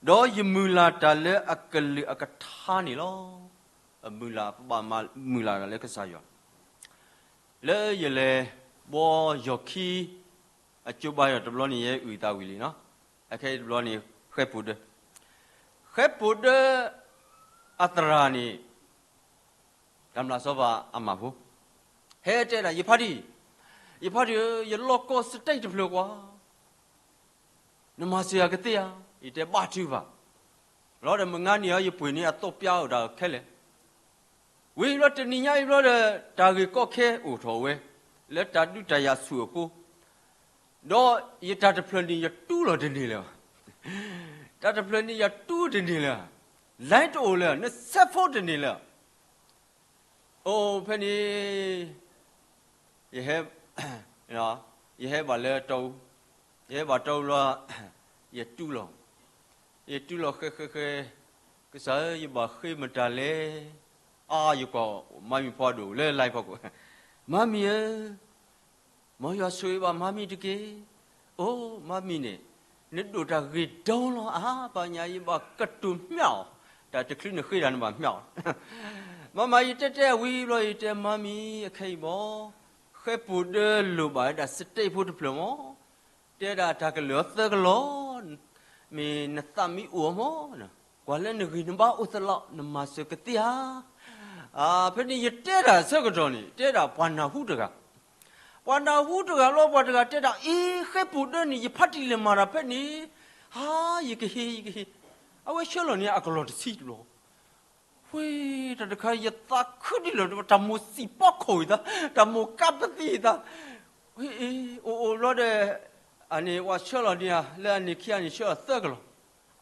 ဒီးယမုၢ်လၢ်တၢ်လၢအကလုၢ်အကထါန့ၣ်လီၤ. ပမုၢ်လၢ် ပဘၣ်မုၢ်လၢ်တၢ်လၢကစၢ်ယွၤ လၢယလဲၤဘီယီၢ်ခံ အကၠိဘါယွၤတဘျီန့ၣ် ယဲအုၣ်သးဝံၤလံနီၤ. အခဲအံၤတဘျီန့ၣ် ဃဲၢ်ပူၤဒၢ, ဃဲၢ်ပူၤဒၢအသရၣ်န့ၣ် တၢ်မျၢ်စီၤပၤအမၢ်ဖိ ဟဲတဲဒၣ် ယဖါတံၢ်, ယဖါတံၢ်ဧၢ, ယလီၢ်ကီၢ်စတ့တဖျၢၣ်ကွၢ်, နမၤစၢၤယၤကသ့ဧါ. ယတဲဘၣ်ထုကဖၣ်, လီၤဒီးမုၢ်နံၤန့ၣ် ယပှ့ၤန့ၢ်အသီးပျၢ်အိၣ်တၢ်ခဲလၢာ် ဝံၤဘျီတနံၤညါအံၤဘျီဒီး တၢ်ဂ့ၢ်ကီခဲအိၣ်ထီၣ်ဝဲ လၢတၢ်ဒုးတၢ်ယၤဆူၣ်အဃိ, ဒီးယတၢ်တဖျၢၣ်န့ၣ်ယတူၢ်လီၤတန့ၢ်လၢၤဘၣ်. တၢ်တဖျၢၣ်န့ၣ်ယတူၢ်တန့ၢ်လၢၤဘၣ်. လိုင်းတအိၣ်လၢၤ, နဆဲးဖိတန့ၢ်လၢၤ. အိၣ်ဖဲန့ၣ် ယဟဲ, ယဟဲဘၣ်လၢတီအူ, ယဟဲဘၣ်တီအူလီၤ, ယတူၢ်လီၤ, ယတူၢ်လီၤဃဲဃဲဃဲ, ကစၢ်ဧၢ ယဘၣ်ဃ့မတၤလဲၣ်. အါ ယကွၢ်မါမံၤဖီဒိၣ်လၢ line ဖီခိၣ်, မါမံၤဧၢ, မ်ယွၤဆိၣ်ဂ့ၤဘၣ်မါမံၤတက့ၢ်. အိၣ် မါမံၤန့ၣ် နဒိၣ်တၢ်ဂ့ၤဒိၣ်လီၤအါ, ဘၣ်ညါယဘၣ်ကတိၤမျးအီၤ, တၢ်တချုးနဃ့တၢ်နဘၣ်မျးအီၤ. မၤမၤ ယတဲတဲအဝံၤဘျီ ယတဲမါမံၤ အခဲအံၤဘၣ် ဃဲၢ်ပူၤဒၢလိၣ်ဘၣ်ဝဲဒၣ် state ဖိတဖျၢၣ်မး, တဲဒၣ်တၢ်ကလုၢ်အီၤသၢကလီၤ, မ့ၢ်နသးမံအိၣ်အီၤမၢ်, ကွၢ်လၢနဂံၢ်နဘါအိၣ်သလီၤ နမၤစၢၤကသ့ဧါ. ဖဲန့ၣ်ယတဲတၢ်အဆၢကတီၢ်န့ၣ် တဲဒၣ်ပှၤနၢ်ဟူတဂၤ, ပှၤနၢ်ဟူတဂၤလီၤ ပှၤတဂၤတဲဒၣ် အ့ ဃဲပိာ်ဒၢန့ၣ် ယဖးတံၢ်လဲၢ်မၤတၢ်ဖဲန့ၣ်, ဟါ ယကဟ့ ယကဟ့, အဝဲဆှၢလီၤန့ၢ်အကလီၢ်တဆံတဘျီ ဝ့ၢ် တၢ်တခါ ယသးခုဒ်လီၤ တၢ်မိၣ်စံၣ်ပီခိၣ်အသး, တၢ်မိၣ်ကးပသံအသး, အ့ အိၣ်အိၣ်ဘျီဒီး အန့ၣ် ပှၤဆှၢလီၤန့ၢ်ဧါ လၢအန့ၣ်ခံဂၤန့ၣ် ဆှၢလီၤသၢကလီၢ်,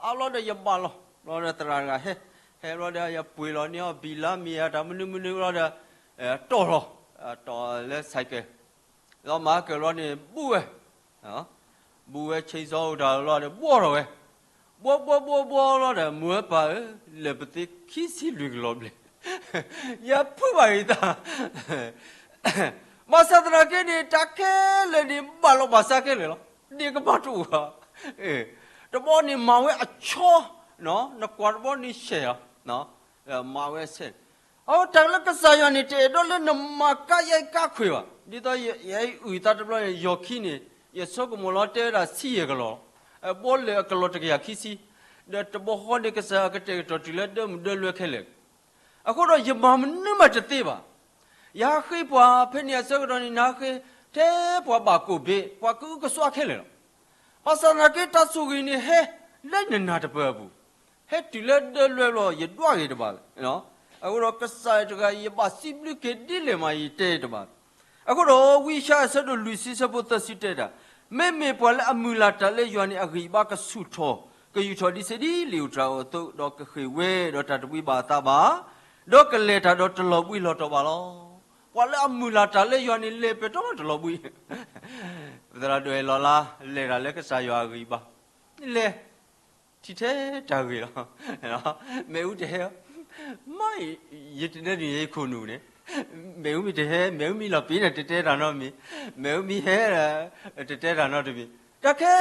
အါဘျီဒီးယဘၣ်လီၤ, ဘျီဒီးသရၣ်တဂၤဟဲ, ဟဲဘျီဒီးယပှ့ၤလီၤန့ၢ်အီၤ ဘံၣ်လါမ့ၢ်ဧါ တၢ်မနုၤမနုၤဘျီဒီး တီၢ်လီၤ, တီၢ်လၢ ဆိုင်ကယ် လီၤမၤကၢၢ်လီၤန့ၣ် ဘူးဝဲ, ဘူးဝဲ chainsaw အိၣ်တၢ်လီၤဒီး ဘှီထီၣ်ဝဲ, ဘှီဘှီဘှီဘှီလီၤဒီး မိၢ်ဝဲပၢ်ဧၢ, လဲၤပသ့ခံဆံလွံၢ်ကလီၢ်ဘျဲၣ်, ယဖုးဘၣ်အံၤသး, ဘၣ်ဆၣ်သနာ်က့န့ၣ် တၢ်ခဲလၢာ်န့ၣ် ဘၣ်လီၤဘၣ်စးခဲလၢာ်လီၤ, ဒ့ၣ်ကဘၣ်တအိၣ်ဘၣ်, တဘီန့ၣ်မၤဝဲအဆီ, နကွၢ်တဘီန့ၣ်ဆဲးဧါ, မၤဝဲဆဲး အဝဲတၢ်လၢကစၢ်ယွၤန့ၣ် တအဲၣ်ဒိးလၢနမၤကါယဲၢ်ကါခွဲးဘၣ်. ဒ်သိးယအံၤအုၣ်သးတဘျီန့ၣ် ယီၤခံန့ၣ် ယဆိကမိၣ်လီၤတဲဝဲဒၣ်ဆံယဲၢ်ကလီၢ်, ဘီလဲၣ်အကလီၢ်တကယၤခံဆံ, ဒီးတဘီဃီန့ၣ် ကစၢ်ယွၤကတဲာ်ကတီၤတုၤလၢဒၢမုၢ်ဒၢလွဲခဲလၢာ်, အဃိဒီးယမၤမနုၤမးတသ့ဘၣ်. ယဟးဃ့ပှၤဖဲန့ၣ်အဆၢကတီၢ်န့ၣ် နဟးဃ့ ထဲပှၤဘၣ်ကိၣ်ဘ့ ပှၤကအုကစွါခဲလၢာ်လီၤ. ဘၣ်ဆၣ်သနာ်က့ တၢ်ဆိၣ်ဂ့ၤန့ၣ်ဟဲလၢနနၢ်တပၢၢ်အပူၤ ဟဲတုၤလၢဒၢလွဲဘျီ ယဒွးဂ့ၤတဘၣ်လၢၤ, အဃိဒီးကစၢ်ယွၤတဂၤ ယဘၣ်စံးဘျုးက့ၤဒ်လဲၣ်မး ယတဲတဘၣ်. အဃိဒီးဝံယၡါယၤအဆၢဒိၣ်လွံၢ်ဆံဆၢဖိသၢဆံတဲတၢ်, မ့မ့ၢ်ပှၤလၢအမုၢ်လၢ်တၢ်လၢယွၤန့ၣ် အဂံၢ်အဘါကဆူၣ်ထီၣ် ကယူၢ်ထီၣ်ဒ်စ့ၢ်ဒ်လံာ်ဧိၤတြၤဧိၤအသိး ဒီးကဃ့ၢ်ဝဲဒီးတၢ်တဘှံးဘၣ်အသးဘၣ်, ဒီးကလဲၤတၢ်ဒီးတလီၤဘှံးလီၤတီၤဘၣ်လီၤ. ပှၤလၢအမုၢ်လၢ်တၢ်လၢယွၤန့ၣ် လဲၤပဲာ်တီတလီၤဘှံး ပသရၣ်ဒိၣ်အဲၣ်လီၤလါ လဲၤတၢ်လၢကစၢ်ယွၤအဂံၢ်ဘါ, လဲၤ ထံၣ်ထဲတၢ်ဂ့ၤလီၤ. မ့ၣ်အူတဟဲ, မ့ၢ်ယတနဲဒုးယခိၣ်နူာ်န့ၣ်, မ့ၣ်အူမ့ၢ်တဟဲ မ့ၣ်အူမ့ၢ်လီၤပံၤန့ၣ် တတဲတၢ်နီတမံၤ, မ့ၣ်အူမ့ၢ်ဟဲ, တတဲတၢ်နီတမံၤ, တၢ်ခဲ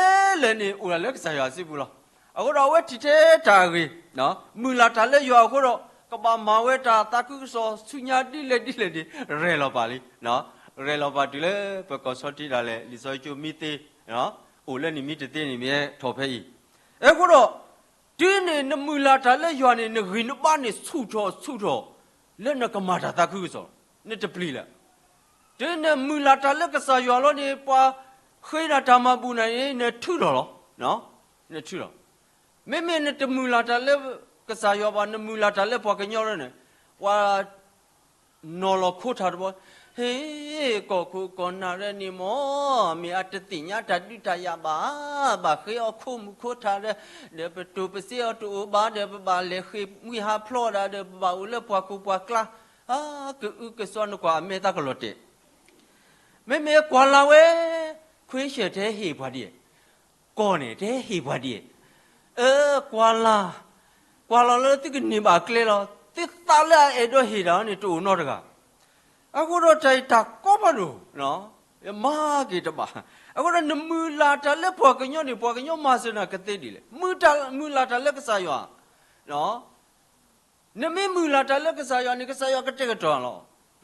လၢာ်န့ၣ် အိၣ်ဒၣ်လၢကစၢ်ယွၤစုပူၤလီၤ. အဃိဒီးအဝဲထံၣ်ထဲတၢ်အဂ့ၤ, မုၢ်လၢ်တၢ်လၢယွၤအဃိဒီး ကဘၣ်မၤဝဲတၢ်သးခုကစီၣ်ဆူညါဒ်လဲၣ်ဒ်လဲၣ်န့ၣ် ရဲၣ်လီၤပာ်လံ, ရဲၣ်လီၤပာ်တုၤလၢပကီၢ်ဆီထံးဒၣ်လဲာ် လံာ်စီဆှံကၠိမံသ့ အိၣ်လၢနမံတသ့န့ၣ်မ့ၢ်ထီၣ်ဖဲအံၤ, အဃိဒီး တုၤန့ၣ်နမုၢ်လၢ်တၢ်လၢယွၤန့ၣ် နဂံၢ်နဘါန့ၣ်ဆူၣ်ထီၣ်ဆူၣ်ထီၣ် လၢနကမၤတၢ်သးခုကစီၣ်, နတပျံၤလၢၤ. တုၤနမုၢ်လၢ်တၢ်လၢကစၢ်ယွၤလီၤန့ၣ် ပှၤဃ့နၤတၢ်မၤဘူၣ်နၤန့ၣ် နထုးလီၤလီၤ, နထုးလီၤ. မ့မ့ၢ်နတမုၢ်လၢ်တၢ်လၢကစၢ်ယွၤဘၣ် နမုၢ်လၢ်တၢ်လၢပှၤကညီလီၤန့ၣ်, ပှၤ နီၤလီၤခိထၣ်တဘီ, ဟ့ၣ် ကီၢ်ခိၣ်ကီၢ်နၢ်ရဲၣ်န့ၣ်မ့ၢ် မ့ၢ်အတသ့ၣ်ညါတၢ်ဒုးတၢ်ယၤဘၣ်, ဘၣ်ဃ့အီၤခိမုၣ်ခိထၣ်ဒီး, ဒီးပတိၢ်ပစ့အီၤတအိၣ်ဘၣ်ဒီး ပဘၣ်လဲၤဃ့ၢ်မှံဟးဖျိးဒၣ်ဒီး ပဘၣ်အိၣ်လၢပှၤခိၣ်ပှၤကျါ, ကအုကစွါနကွၢ်အမဲာ်သးကလီၤတဲာ် မ့မ့ၢ်ကွၢ်လၢ်ဝဲ, ခွ့ဆၢၣ်တဲဟ့ၣ်ပှၤဒ်, ကီၢ်န့ၣ်တဲဟ့ၣ်ပှၤဒ်, အၢ ကွၢ်လၢ်, ကွၢ်လီၤလၢသုကန့ၢ်ဘၣ်ကျဲလီၤ, သုသးလၢအအဲၣ်ဒိးဟ့ၣ်တၢ်န့ၣ် တအိၣ်နီတဂၤ, အဃိဒီးတၢ်အံၤတၢ်ကီဖးဒိၣ်, ယမၤက့ၤတဘၣ်, အဃိဒီးနမုၢ်လၢ်တၢ်လၢပှၤကညီန့ၣ် ပှၤကညီမၤစၢၤနၤကသ့ဒ်လဲၣ်, မုၢ်လၢ်တၢ်လၢကစၢ်ယွၤ နမ့ၢ်မုၢ်လၢ်တၢ်လၢကစၢ်ယွၤန့ၣ် ကစၢ်ယွၤကတဲာ်ကတီၤလီ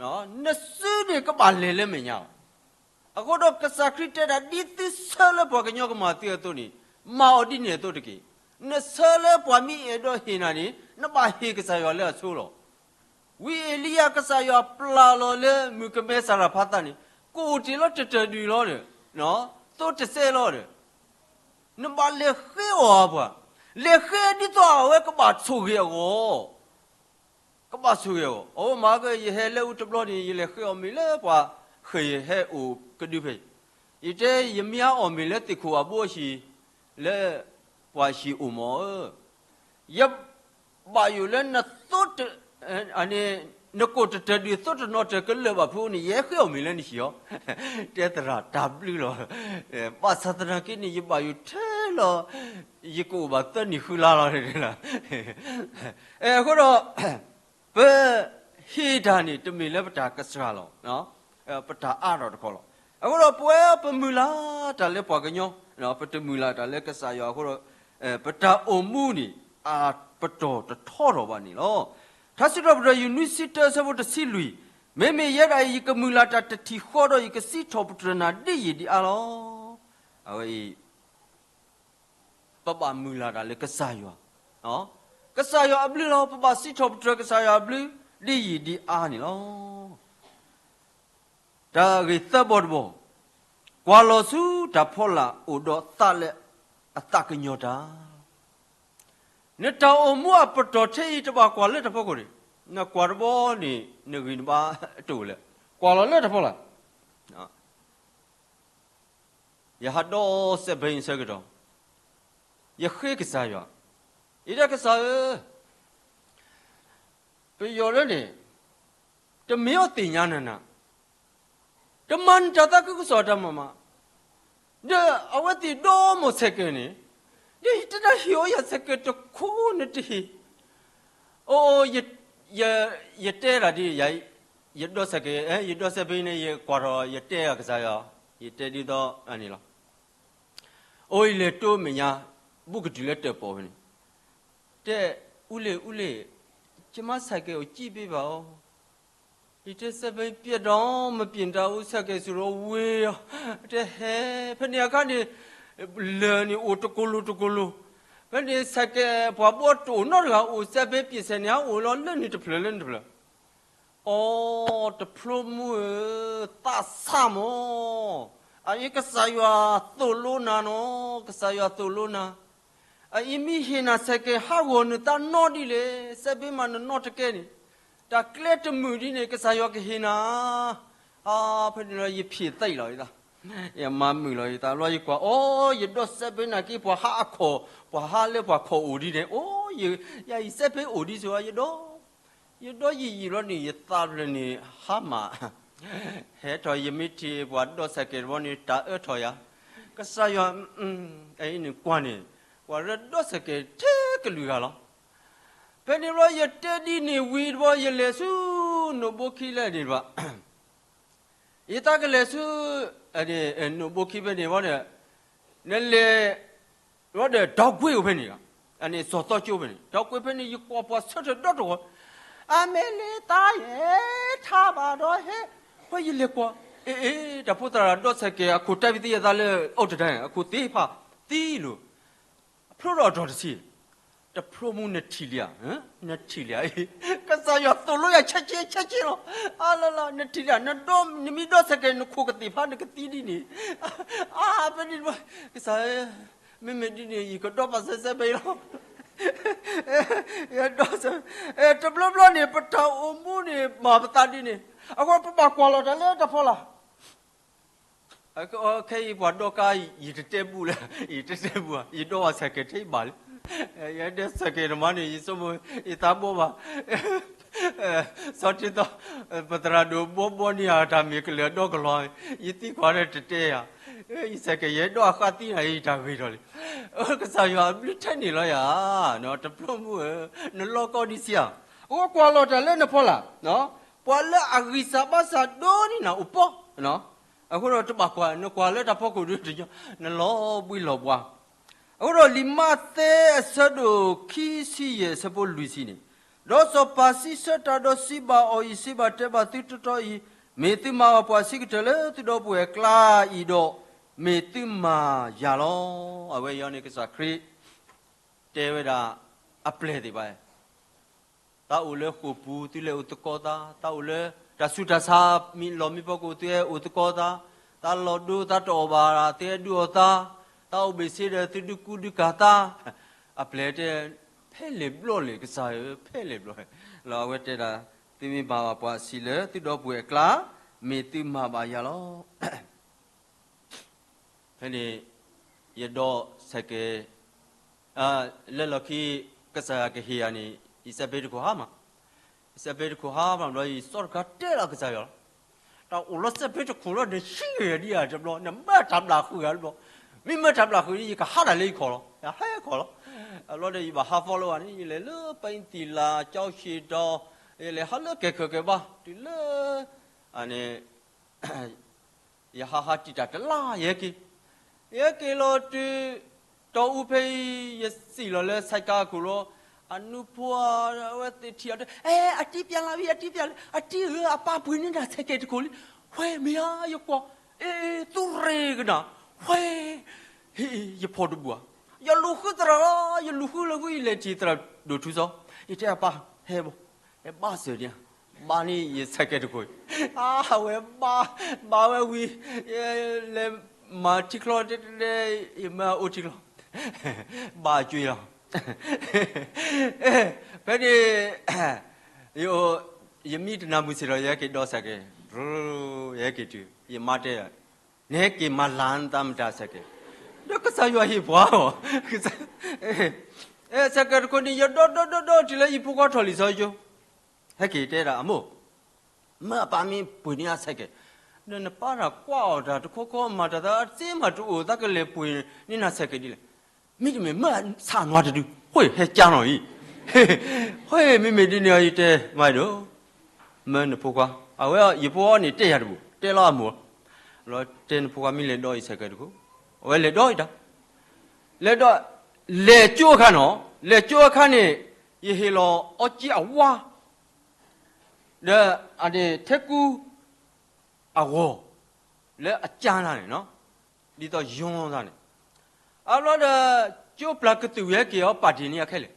ၤ. နစုန့ၣ်ကဘၣ်လဲၤလၢမဲာ်ညါလီၤ. အဃိဒီးကစၢ်ခရံာ်တဲဒၣ် ဒ်သုဆၢလၢပှၤကညီကမၤသုအသိးန့ၣ်, မၤအီၤဒ်န့ၣ်အသိးတက့ၢ်. နဆၢလၢပှၤမ့ၢ်အဲၣ်ဒိးဟ့ၣ်နၤန့ၣ် နဘၣ်ဟ့ၣ်ကစၢ်ယွၤလၢအဆိလီၤ. ဝံအ့လံယၤကစၢ်ယွၤပျၢ်လီၤလၢမုၣ်ကမဲစၤရဖးသးန့ၣ် ကအိၣ်တ့ၢ်လီၤတတၢၢ်ဒုၣ်လီၤဒီး, သိတစဲးလီၤဒီး နဘၣ်လဲၤဃ့အီၤပှၤ, လဲၤဃ့ဒ်သိးအဝဲကဘၣ်ဆိၣ်ဂ့ၤအဂီၢ်, ကဘၣ်ဆိၣ်ဂ့ၤအဂီၢ်. အဝဲမၤက ယဟဲလၢအူတဘျီန့ၣ် ယလဲၤဃ့အီၣ်မ့ၤလၢပှၤဃ့ၢ်ဟဲအိၣ်ကဒုဖဲအံၤ, ယတဲယမ့ၢ်အီၣ်မ့ၤလၢသ့ၣ်ခိၣ်အဘိအဟံၣ်, လၢပှၤဟံၣ်အိၣ်မၢ်ဧၢ ယဘၣ်ယိၣ်လၢနသိတ, နကိၣ်တတၢၢ်ဒုၣ်သိတနီတၢၢ်ကလၢာ်ဘၣ်ဖုန့ၣ် ယဟဲဃ့အီၣ်မ့ၤလၢနဟံၣ်အီၤ, တဲသရၣ်တၢ်ဘျုးလီၤ. ဘၣ်ဆၣ်သနာ်က့န့ၣ် ယဘၣ်ယိၣ်ထဲလီၤ, ယကအိၣ်ဘၣ်သၢနံၣ်ဃုလါလီၤ. အဃိဒီး ပဟ့ၣ်တၢ်န့ၣ် တမ့ၢ်လၢပတၢ်ကစှၤလီၤ, ပတၢ်အါထီၣ်တခီလီၤ. အဃိဒီးပဝဲပမုၢ်လၢ်တၢ်လၢပှၤကညီ, ပတမုၢ်လၢ်တၢ်လၢကစၢ်ယွၤအဃိဒီး, ပတၢ်အိၣ်မူန့ၣ် အပတီၢ်တထီထီၣ်ဘၣ်န့ၣ်လီၤ. ထါစံးထီၣ်ပတြၢၤ ယူၢ်နွံဆံတၢ အဆၢဖိတဆံလွံၢ်, မ့မ့ၢ်ယဲဒၣ်အံၤ ယကမုၢ်လၢ်တၢ်တထံၣ်ဃီဒီး ယကစံးထီၣ်ပတြၢၤနၤဒ်ယံာ်ဒံးအါလီၤ. အဝဲအံၤ ပဘၣ်မုၢ်လၢ်တၢ်လၢကစၢ်ယွၤ, ကစၢ်ယွၤအဘျုးလီၤ. ပဘၣ်စံးထီၣ်ပတြၢၤကစၢ်ယွၤအဘျုး ဒ်ယံာ်ဒ်အါန့ၣ်လီၤ. တၢ်ဂ့ၢ်သၢဘီတဘီ, ကွၢ်လီၤဆူတၢ်ဖီလာ်အိၣ်ဒီးသးလၢအသးကညီၤတၢ် နတၢ်အိၣ်မူအပတီၢ်ထဲအံၤ တဘၣ်ကွၢ်လၢတၢ်ဖီခိၣ်န့ၣ်, နကွၢ်တဘီန့ၣ် နဂံၢ်နဘါတအိၣ်လၢၤ, ကွၢ်လီၤလၢတၢ်ဖီလာ်. ယဟးဒီးစဲးဘၢအံၤအဆၢကတီၢ်, ယဃ့ကစၢ်ယွၤ, ယတဲကစၢ်ဧၢ, ပယီၤလၢန့ၣ် တမ့ၢ်အီၤသ့ၣ်ညါနၤနၤ, တမၤနတၢ်သးခုကစီၣ်တၢ်မၤမး, ဒီးအဝဲသ့ၣ်ဒီမီၢ်ဆဲးကဲးန့ၣ်, ဒီးယတနၢ်ဟ့ၣ်အီၤယၤဆဲးကဲးတခိၣ်နတဟ့ၣ်, အိၣ်, ယတဲဒၣ်ဒ်ယၤ, ယဒီစဲးကဲး, ယဒီစဲးဘၢအံၤန့ၣ် ယကွၢ်ထီၣ် ယတဲအီၤကစၢ်ယွၤ, ယတဲဒ်သိးအန့ၣ်လီၤ. အိၣ်ယလဲၤတိၢ်မဲာ်ညါ, ဘူးကတုၤလၢတၢၣ်ပီၣ်ဖဲန့ၣ်, တဲ, အူလ့ၣ်, အူလ့ၣ်, ကမၤဆဲးကဲးအိၣ်ကံၣ်ဘ့ဘၣ်အီၤ, ယတဲစဲးဘၢအံၤ ပျက်တော့မပျက် တၢ်အိၣ်ဆဲးကဲးစရီဝ့ၤအီၤ, တဲဟဲ, ဖဲန့ၣ်အခါန့ၣ် လၢၢ်န့ၣ်အိၣ်တကိၢ်လိၤတကိၢ်လိၤ, ဖဲန့ၣ်ဆဲးကဲးပှၤဘီတအိၣ်နီတဂၤ အိၣ်စဲးဘၢပျ့ၤဆဲးန့ၣ် ဟးအိၣ်လီၤလၢန့ၣ်တဖျၢၣ်လၢန့ၣ်တဖျၢၣ် အိ, တဖျိမူဧၢ, သးဆးမး, အအံၤကစၢ်ယွၤသိၣ်လိနၤနီၤ, ကစၢ်ယွၤသိၣ်လိနၤ, အအံၤမ့ၢ်ဟ့ၣ်နၤဆဲးကဲး ဟးဂီၤနသးနီဒ်လဲၣ်, စဲးဘၢမးနနီတကဲန့ၣ်, တၢ်ကျဲတမုာ်ဒ်န့ၣ် ကစၢ်ယွၤကဟ့ၣ်နၤ, အဖဲန့ၣ်လီၤ ယဖံးသံလီၤယသး, ယမၤမုာ်လီၤယသး လီၤယကွၢ်, အိ, ယဒီစဲးဘၢနာ်က့ ပှၤဟးအခီၣ်, ပှၤဟးလၢပှၤခီၣ်အိၣ်ဒ်န့ၣ်, အိ, ယအံၤစဲးဘၢအိၣ်ဒ်ဆိ ယဒီ ယဒီယံာ်ယံာ်ဘျီန့ၣ် ယသးဖျၢၣ်န့ၣ် ဟါမၢ်, ဟဲထီၣ်ယမ့ၢ်ထံၣ်ပှၤဒီးဆဲးကဲးတဘျီန့ၣ် တၢ်အၢထီၣ်ယၤ, ကစၢ်ယွၤ, အအံၤန့ၣ်ကွၢ်န့ၣ်, ပှၤလၢဒီးဆဲးကဲးထဲကလုာ်ဂၤလီၤ. ဖဲန့ၣ်ဘျီယတဲဒ်န့ၣ်ဝံၤတဘျီ ယလဲၤဆူ နိၣ်ဘိခံလဲၣ်န့ၣ်တဘၣ် ယသးကလဲၤဆူ နိၣ်ဘိခံဖဲန့ၣ်ဘီဒီး နလဲၤ ဘီဒီး ဒီကွ့ၢ်အိၣ်ဖဲန့ၣ်, အန့ၣ်စီၤသီကၠိဖဲန့ၣ် ဒီကွ့ၢ်ဖဲန့ၣ် ယကွၢ်ပှၤဆၢထၢၣ်ဒီတဂီၤ, အမဲာ်လ့သးယဲ ထါဘၣ်ဒီးဟဲ, ဝဲယလဲၤကွၢ်, အ့ အ့ တၢ်ဖိသရၣ်ဒီးဆဲးကဲး အခိၣ်တၢ်ဖံးသ့ၣ်ယသးလၢ အီၣ်တဒၢ အခိၣ်သ့ဖးသံလိၤ အဖျိထီၣ်အတီၤတဆံ, တဖျိမူနထံၣ်လံဧါ, နထံၣ်လံဧါ, ကစၢ်ယွၤသိၣ်လိယၤဆဲးကဲးဆဲးကဲးလီၤ, အလလ နထံၣ်လံဧါ, နမ့ၢ်ဒီးဆဲးကဲး နခိၣ်ကသ့ၣ်ဖးနကသံဒ်န့ၣ်, အဖဲန့ၣ် ကစၢ်ဧၢ, မ့မ့ၢ်ဒ်န့ၣ် ယကဒီးပာ်စဲးစဲးဘၢအံၤလီၤ, ယဒီးစဲး, တဘျီဘျီန့ၣ် ပတၢ်အိၣ်မူန့ၣ် မၤပသးဒ်န့ၣ်, အဃိပဘၣ်ကွၢ်လီၤတၢ်လၢတၢ်ဖီလာ် ခဲအံၤပှၤဒီကါ ယတတဲဘူးလၢ, ယတတဲဘူးဧါ, ယဒီးဝဲဆဲးကဲးထဲဘၣ်လံ, ယဒီးဆဲးကဲးတမၤန့ၣ် ယဆိကမိၣ် ယသးဘီဘၣ်, စီၤထံသီ, ပသရၣ်ဒိၣ်ဘီဘီန့ၣ်ဧါ တၢ်မ့ၢ်ကလၢၤဒီကလီၤ, ယသံကွၢ်ဒီးတတဲယၤ, ယဆဲးကဲး ယဲဒီးအဃးသံနၤ ယတၢ်ဂ့ၤထီၣ်လံ, ကစၢ်ယွၤအဘျုးထဲန့ၣ်လီၤယၤ, တဖျိမူဧၢ, နလီၢ်ကီဒံးဆံးဧါ, အဃိကွၢ်လီၤတၢ်လၢနဖီလာ်, ပှၤလၢအဂံၢ်စၢ်ဘါစၢ်ဒိၣ်န့ၢ်နၤအိၣ်ပီၢ် အဃိဒီးတဘၣ်ကွၢ် နကွၢ်လၢတၢ်ဖီခိၣ်ဒုတညီ, နလီၤဘှံးလီၤဘှါ, အဃိဒီးလံာ်မးသဲအဆၢဒိၣ်ခံဆံယဲၢ်အဆၢဖိလွံၢ်ဆံန့ၣ်, ဒီးစီၤပၤစံးဆၢတၢ်ဒီးစံးဘၣ်အီၤအံၤ စံးဘၣ်တဲဘၣ်သုတီတီအံၤ, မ့ၢ်သုမၤဘၣ်ပှၤဆံးကတၢၢ်လၢသုဒီပုၢ်ဝဲၢ်အကျါအံၤဒီး, မ့ၢ်သုမၤယၤလီၤ. အဝဲအံၤန့ၣ် ကစၢ်ခရံာ် တဲဝဲဒၣ် အပျဲၢ်သ့ၣ်တဖၣ် သးအိၣ်လၢဃိာ်ပူၤ သုလဲၤအိၣ်သကိးသး, သးအိၣ်လၢတၢ်ဆူးတၢ်ဆါ မ့ၢ်လီၢ်မ့ၢ်ဖီခိၣ် သုဟဲအိၣ်သကိးသး, သးလီၤဒိ သးတအီၣ်ဘၣ် သုဟဲဒုးအီၣ်သး, သးအိၣ်ဘ့ၣ်ဆ့ဒီး သုဒုးကူဒုးကၤသး, အပျဲၢ်တဲ, ဖဲလဲၣ်ဘျီလဲၣ် ကစၢ်ဧၢ, ဖဲလဲၣ်ဘျီလဲၣ်, လီၤအဝဲတဲဒၣ်, သုမ့ၢ်မၤဘၣ်ပှၤဆံးလၢသုဒီပုၢ်ဝဲၢ်အကျါ, မ့ၢ်သုမၤဘၣ်ယၤလီၤ. ဖဲန့ၣ် ယဒီးဆဲးကဲး လၢလီၢ်ခံ ကစၢ်ယွၤကဟ့ၣ်ယၤန့ၣ် ယစဲးဘၢတခိၣ်ဟါမး, ယစဲးဘၢတခိၣ်ဟါမးဘျီ ယစီတခါတဲလီၤကစၢ်ယွၤလီၤ, တၢ်အိၣ်လီၤစဲးဘၢတခိၣ်လီၤ နဟံးဂ့ၤယၤဒံးဧါတဘျီ, နမၢတၢ်ဘျၣ်ဃုာ်ယၤတဘျီ, မ့ၢ်မၢတၢ်ဘျၣ်ဃုာ်န့ၣ် ယကဟးတၢ်လၢယခီၣ်လီၤ, ယဟဲခီၣ်လီၤ, အဘျီဒီးယဘၣ်ဟးဖီလၢဝဲန့ၣ် ယလဲၤလၢပသံၣ်လၤ ကၠီဆံးတီၤ, ယလဲၤဟးလၢကဲၤခၢၣ်ကဲၤဘါ တုၤလၢ န့ၣ် ယဟးဟးတံာ်တာ်တလါ ယဟဲက့ၤ, ယဟဲက့ၤလီၤတုၤ တီအူဖဲအံၤ ယစံၣ်လီၤလၢ ဆိုင်ကယ် အခိၣ်လီၤ, အနူဖိ အဝဲသ့ၣ်ထံၣ်အီၤတဲ အဲ အတံၢ်ပျၢ်လၢဝံၤ အတံၢ်ပျၢ်လၢ အတံၢ်ဧၢ အပၢ်ပှ့ၤန့ၢ်နၤ ဆိုင်ကယ် တခိၣ်လံ, ဝဲမ့ၢ်ဧါ ယကွၢ်, အ့ အ့ သုးရ့ၣ်ကနၣ် ဝဲ, ဟ့ၣ်, ယဖီၣ်တဘူၣ်ဧါ, ယလူၤဃုသရၣ်လီၤ, ယလူၤဃုလၢဃု ယလဲၤထံၣ်သရၣ်ဒိၣ်ထူစီ, ယတဲအပၢ်, ဟဲဘၣ်, ဟဲဘၣ်စၢၤန့ၣ်, ဘၣ်န့ၢ်ယဆဲးကဲးတခိၣ်, အဝဲဘၣ်, ဘၣ်ဝဲဝံၤ, လဲၤမၤထံချီတဲတဲ, ယမၢအိၣ်ထံချီ, ဘၣ်အကွ့လီၤ, ဖဲန့ၣ် ယမံတနၤမုၢ်ဆ့ၣ်ဒီး ယဟဲက့ၤဒီးဆဲးကဲး, ယဟဲက့ၤတုၤ ယမါတဲ, နဟဲက့ၤမၤလၤနသးမတၤဆဲးကဲး, ဒီးကစၢ်ယွၤဟ့ၣ်ပှၤအီၤ, ဆဲးကဲးတခိၣ်န့ၣ် ယဒီဒီဒီဒီတုၤလၢယဖိခွါထီၣ်လံာ်စီဆှံကၠိ, ဟဲက့ၤတဲဒၣ်အမိၢ်, မၢအပၢ်မ့ၢ်ပှ့ၤန့ၢ်အဆဲးကဲး, ဒီးနပၢ်တၢ်ကွၢ်အီၤတၢ်တခီခီ မၤတၢ်သးစ့မးတအိၣ် သးကလဲၤပှ့ၤန့ၢ်နၤဆဲးကဲးဒ်လဲၣ်, မ့တမ့ၢ်မၢဆၣ်နွၤတဒု, ဃိဟဲကၢနီၤအံၤ, ဃိမ့မ့ၢ်ဒ်န့ၣ်အံၤတဲမၤဒိၣ်, မၢနဖိခွါ, အဝဲယဖိအီၤန့ၣ်တဲယၤတဘူၣ် တဲလီၤအမိၢ်, လီၤတဲနဖိခွါမ့ၢ်လဲၤဒီးအံၤဆဲးကဲးတခိၣ်, အဝဲလဲၤဒီးအံၤတၢ်, လဲၤဒီး, လဲၤကၠိအခါနီၤ, လဲၤကၠိအခါန့ၣ်, ယဟ့ၣ်လီၤအီကၠံအဝါ ဒီးအန့ၣ်ထဲကူအဂီၤ, လၢအကၢသးန့ၣ်, ဒ်သိးယီသးန့ၣ်, အဘျီဒီး, ကၠိပျၢ်ကတုာ်ဝဲဟဲက့ၤအီၤပာ်တ့ၢ်န့ၢ်အခဲလၢာ်,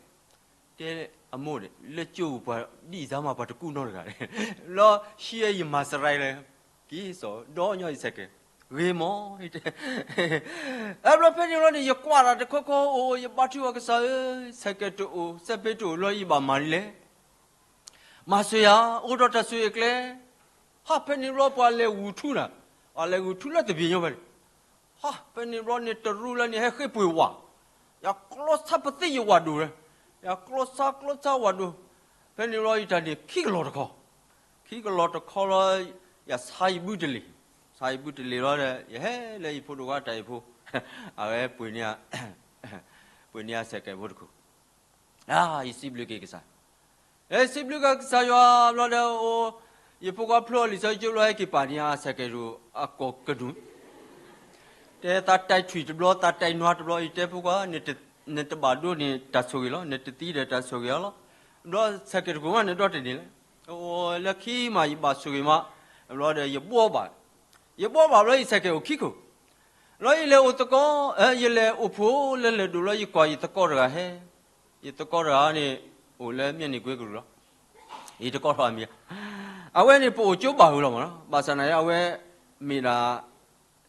တဲအမိၢ်ဒီး လၢကၠိပူၤပှၤဒ်အံၤစါမး ပှၤတကူနီတဂၤ, လီၤဟံးယမၤစရါလၢ, က့ၤစီၤဒီညီအံၤဆဲးကဲး, ဂ့ၤမီၢ်, အဘျီဖဲန့ၣ်ဘျီန့ၣ် ယကွၢ်တၢ်တခီခီအိၣ် ယဘါထုအီၤကစၢ်ဧၢ, ဆဲးကဲးတအိၣ် စဲးပ့တအိၣ်လီၤ ယဘၣ်မၤဒ်လဲၣ် မၤစၢၤယၤ, အိၣ်ဒီးတၢ်ဆိၣ်ဂ့ၤအကျဲ, ဟးဖဲန့ၣ်ဘျီပှၤလဲၤဂုာ်ထူနၤ, ပှၤလဲၤဂုာ်ထူလၢတဘ့ၣ်ညီဖဲန့ၣ်, ဟးဖဲန့ၣ်ဘျီန့ၣ်တရူးလၢန့ၣ်ဟဲဃ့ပှ့ၤဝး, ယကျီဆါပသ့ၣ်ယဝးဒိၣ်ဝဲ, ယကျီဆါကျီဆါဝးဒိၣ်, ဖဲန့ၣ်ဘျီယတၢ်န့ၣ်ခံကလီၤတခီ, ခံကလီၤတခီလီၤ, ယဆါယဘုတလ့ၢ်, ဆါယဘုတလ့ၢ်လီၤဒီး ယဟဲလၢယဖိဒိၣ်ခွါတၢ်အံၤဖိ, အဝဲ ပှ့ၤန့ၢ်အဆဲးကဲးဖိတခိၣ် ယစံးဘျုးက့ၤကစၢ်, လၢစံးဘျုးက့ၤကစၢ်ယွၤဘျီဒီးအိၣ်, ယဖိခွါဖျိအီၤလံာ်စီဆှံကၠိဘျီ ဟဲက့ၤပာ်န့ၢ်အဆဲးကဲးတအိၣ်အကိာ်ကဒုၣ်, တဲသးတဲထွံၣ်တဘျီ သးတဲနွါတဘျီ ယတဲဖိခွါ, နတဘၣ်ဒိးန့ၢ်တၢ်ဆိၣ်ဂ့ၤလီၤ, နတသံဒီးတၢ်ဆိၣ်ဂ့ၤအီၤလီၤ, ဘျီဆဲးကဲးတခိၣ်မး နဒီတန့ၢ်လဲၣ်, အိၣ်လၢခံမး ယဘၣ်ဆိၣ်ဂ့ၤမး, ဘျီဒီးယဘှီဘၣ်, ယဘှီဘၣ်ဘျီ ယဆဲးကဲးအိၣ်ခံခိၣ်, လီၤယလဲၤအိၣ်သကိး, ယလဲၤအိၣ်ဖှိၣ်လၢလဲၤဒိၣ်လီၤ ယကွၢ်ယသကိးတဂၤဟဲ, ယသကိးတဂၤန့ၣ်, အိၣ်လၢမျဲၢ်နံၣ်ကွ့ကရူၢ်လီၤ, ယတကိးထီၣ်အမံၤ, အဝဲန့ၣ်ပအိၣ်ကၠိဘၣ်ဝံၤလီၤမး, ဘၣ်ဆၣ်သနာ်က့ အဝဲမ့ၢ်ဒၣ်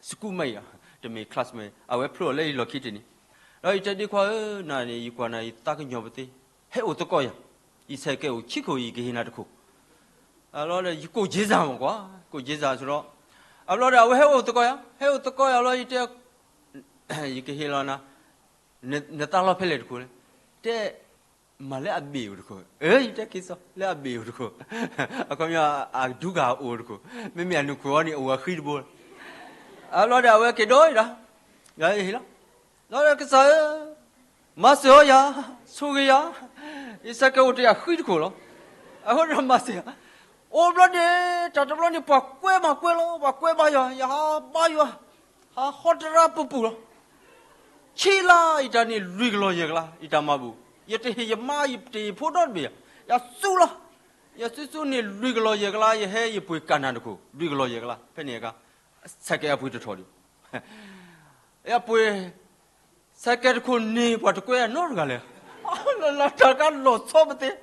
schoolmate တမ့ၢ် classmate အဝဲဖျိအီၤလၢယလီၢ်ခံတနံၤ, ဒီးယတဲဒ့ခွါဧၢ, နၤန့ၣ် ယကွၢ်နၤယသးကညီၤပသ့, ဟဲအိၣ်သကိးယၤ, ယဆဲးကဲးအိၣ်ခံခိၣ် ယကဟ့ၣ်နၤတခိၣ် အဘျီဒီး ယကိၣ်က့စၢ်မးကွၢ်, ကိၣ်က့စၢ်စ့ၢ်ဒီး, အဘျီဒီး အဝဲဟဲအိၣ်သကိးယၤ, ဟဲအိၣ်သကိးယၤလီၤ ယတဲ, ယကဟ့ၣ်လီၤနၤ, နသးလီၤဖဲလဲၣ်တခိၣ်လဲၣ်, တဲ, မၤလၢအဘ့ၣ်အိၣ်တခိၣ်, ယတဲက့ၤစီၤ လၢအဘ့ၣ်အိၣ်တခိၣ်, အခီပညီ အဒူကၤအိၣ်တခိၣ်, မ့မ့ၢ်အနုာ်ခိၣ်အီၤန့ၣ် အိၣ်အဃံတဘိလီၤ, အဘျီဒီး အဝဲက့ၤဒီးဒၣ်, ယဟ့ၣ်လီၤ, ဒီးကစၢ်ဧၢ မၤစၢၤအီၤယၤ, ဆိၣ်ဂ့ၤယၤ, ယဆဲးကဲးအိၣ်တ့ၢ်အဃံတခိၣ်လီၤ, အဃိဒီးမၤစၢၤယၤ, အိၣ်ဘျီန့ၣ် တၢ်တဘျီန့ၣ် ပှၤကွဲမၤကွဲလီၤ, ပှၤကွဲဘါယွၤ, ယဟးဘါယွၤ, ဟးဟီတရါပူၤပူၤလီၤ, ဆံးလါ ယတၢ်န့ၣ်လွံၢ်ကလီၤယဲၢ်ကလါ ယတၢ်မၤဘူၣ်, ယတဟ့ၣ်ယမါယတဟ့ၣ်ယဖိဒီတဘ့ၣ်, ယၤစူလီၤ, ယၤစူစူန့ၣ် လွံၢ်ကလီၤယဲၢ်ကလါ ယဟဲယပှ့ၤကၣ်နၤတခိၣ် လွံၢ်ကလီၤယဲၢ်ကလါ ဖဲန့ၣ်အခါ, ဆဲးကဲးအပှ့ၤတထီၣ်ဒံး ယပှ့ၤ, ဆဲးကဲးတခိၣ်န့ၣ် ပှၤတကွဲနီတဂၤလဲၣ်, လၢလၢတၢ်ကလီၤဆီပသ့,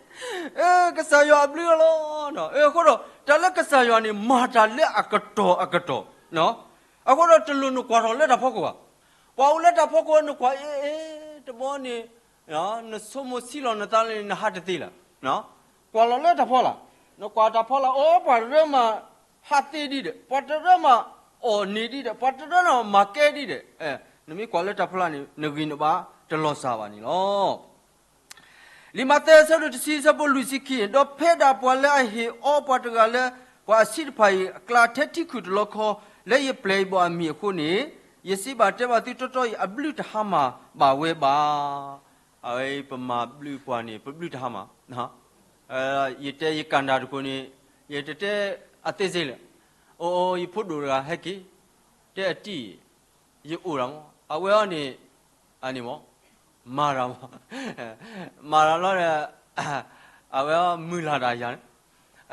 ကစၢ်ယွၤအဘျုးလီၤ, အဃိဒီး တၢ်လၢကစၢ်ယွၤန့ၣ် မၤတၢ်လၢအကတီၢ်အကတီၢ်, အဃိဒီး တလိၣ်နကွၢ်ထီၣ်လၢတၢ်ဖီခိၣ်ဘၣ်, ပှၤအိၣ်လၢတၢ်ဖီခိၣ် နကွၢ်အ့ၣ်အ့ၣ် တဘျီန့ၣ်, နဆိကမိၣ်ဆံးလီၤနသးလၢနဟးတသ့လၢၤ, ကွၢ်လီၤလၢတၢ်ဖီလာ်, နကွၢ်တၢ်ဖီလာ် အိၣ် ပှၤတရၢမၤဟးသ့ဒံးဒီး ပှၤတရၢမၤအီၣ်န့ၢ်ဒံးဒီး ပှၤတရၢမၤကဲဒံးဒီး, နမ့ၢ်ကွၢ်လၢတၢ်ဖီလာ်န့ၣ် နဂံၢ်နဘါတလီၤစၢ်ဘၣ်န့ၣ်လီၤ. လံာ်မးသဲ အဆၢဒိၣ်တဆံ အဆၢဖိလွံၢ်ဆံခံ, ဒီးဖဲဒၣ်ပှၤလၢအဟ့ၣ်အီပှၤတဂၤလၢ ပှၤအဆံးတဖၣ်အံၤ အကျါထဲထံခုၣ်တလီခီ လၢယပျဲၢ်ယဘီၣ်အမံၤအဃိန့ၣ်, ယစံးဘၣ်တဲဘၣ်သုတီတီအံၤ အဘျုးတဟါမၢ်ဘၣ်ဝဲဘၣ်. အဝဲအံၤ ပမၤဘျုးပှၤန့ၣ် ပဘျုးတဟါမၢ်, ယတဲယကၣ်နၤတခိၣ်န့ၣ် ယတတဲအသ့စ့လဲၣ်, အိၣ် ယဖိဒိၣ်တဂၤဟဲက့ၤ, တဲအတံၢ် ယအိၣ်တၢ်မး အဝဲအီၤန့ၣ်, အန့ၣ်မး, မၤတၢ်မး, မၤတၢ်လီၤဒီး, အဝဲအီၤမုၢ်လၢ်တၢ်ယၤန့ၣ်,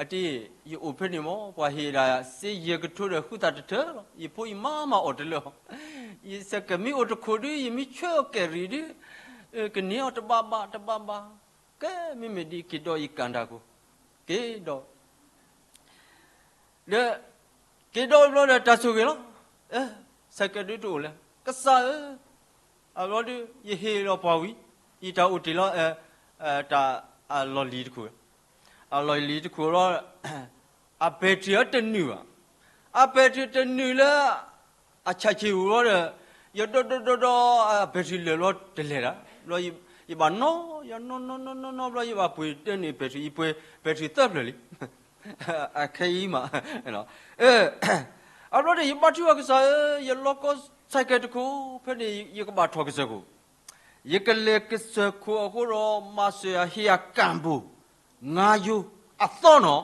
အတံၢ်, ယအိၣ်ဖဲန့ၣ်မ့ၢ် ပှၤဟ့ၣ်ဒၣ်စ့ယဲၢ်ကထိဒီးဃုသးတထၢလီၤ. ယဖိယမါမၤအီၣ်တလၢအီၤ, ယစဲးကဲးမ့ၢ်အိၣ်တခိၣ်ဒု ယမ့ၢ်ဆှၢအီၤကဲးရံၣ်ဒု, ကန့ၢ်အီၤတဘၣ်ဘၣ်တဘၣ်ဘၣ်, ကဲမ့မ့ၢ်ဒ်က့ၤဒီးယကၣ်တၢ်ခိၣ်, က့ၤဒီး ဒီး က့ၤဒီးဘျီဒီးတၢ်ဆိၣ်ဂ့ၤလီၤ. စဲးကဲးဒုတအိၣ်လၢၤ, ကစၢ်ဧၢ, အဘျီဒု ယဟ့ၣ်လီၤပှၤဝံၤ, ယတၢ်အိၣ်တ့ၢ်လီၤ, တၢ်အလီၢ်လံၤတခိၣ်, အလီၢ်လံၤတခိၣ်လီၤ, အ battery အတနုာ်ဘၣ်, အ battery တနုာ်လၢ အဆၣ်ဆ့ၣ်ဧိၤလီၤဒီး, ယဒီဒီဒီဒီ အ battery လၢာ်လီၤတလဲၤဒၣ်, ဘျီယဘၣ်နီၤ, ယနီၤနီၤနီၤနီၤနီၤ ဘျီယဘၣ်ပှ့ၤတၢ်န့ၣ် battery ယပှ့ၤ battery သၢဖျၢၣ်လံ, အခဲအံၤမး, အဘျီဒီးယဘါထုကဖၣ်ကစၢ်ဧၢ, ယလီၤကီ စဲးကဲးတခိၣ်, ဖဲန့ၣ်ယကဘၣ်ထီၣ်ကစၢၢ်ခိၣ်, ယကလဲၤကစၢၢ်ခိၣ်အဃိဒီး မၤစၢၤယၤဟ့ၣ်ယၤကၣ်ဘိၣ် ငါးယိအသီနီၤ,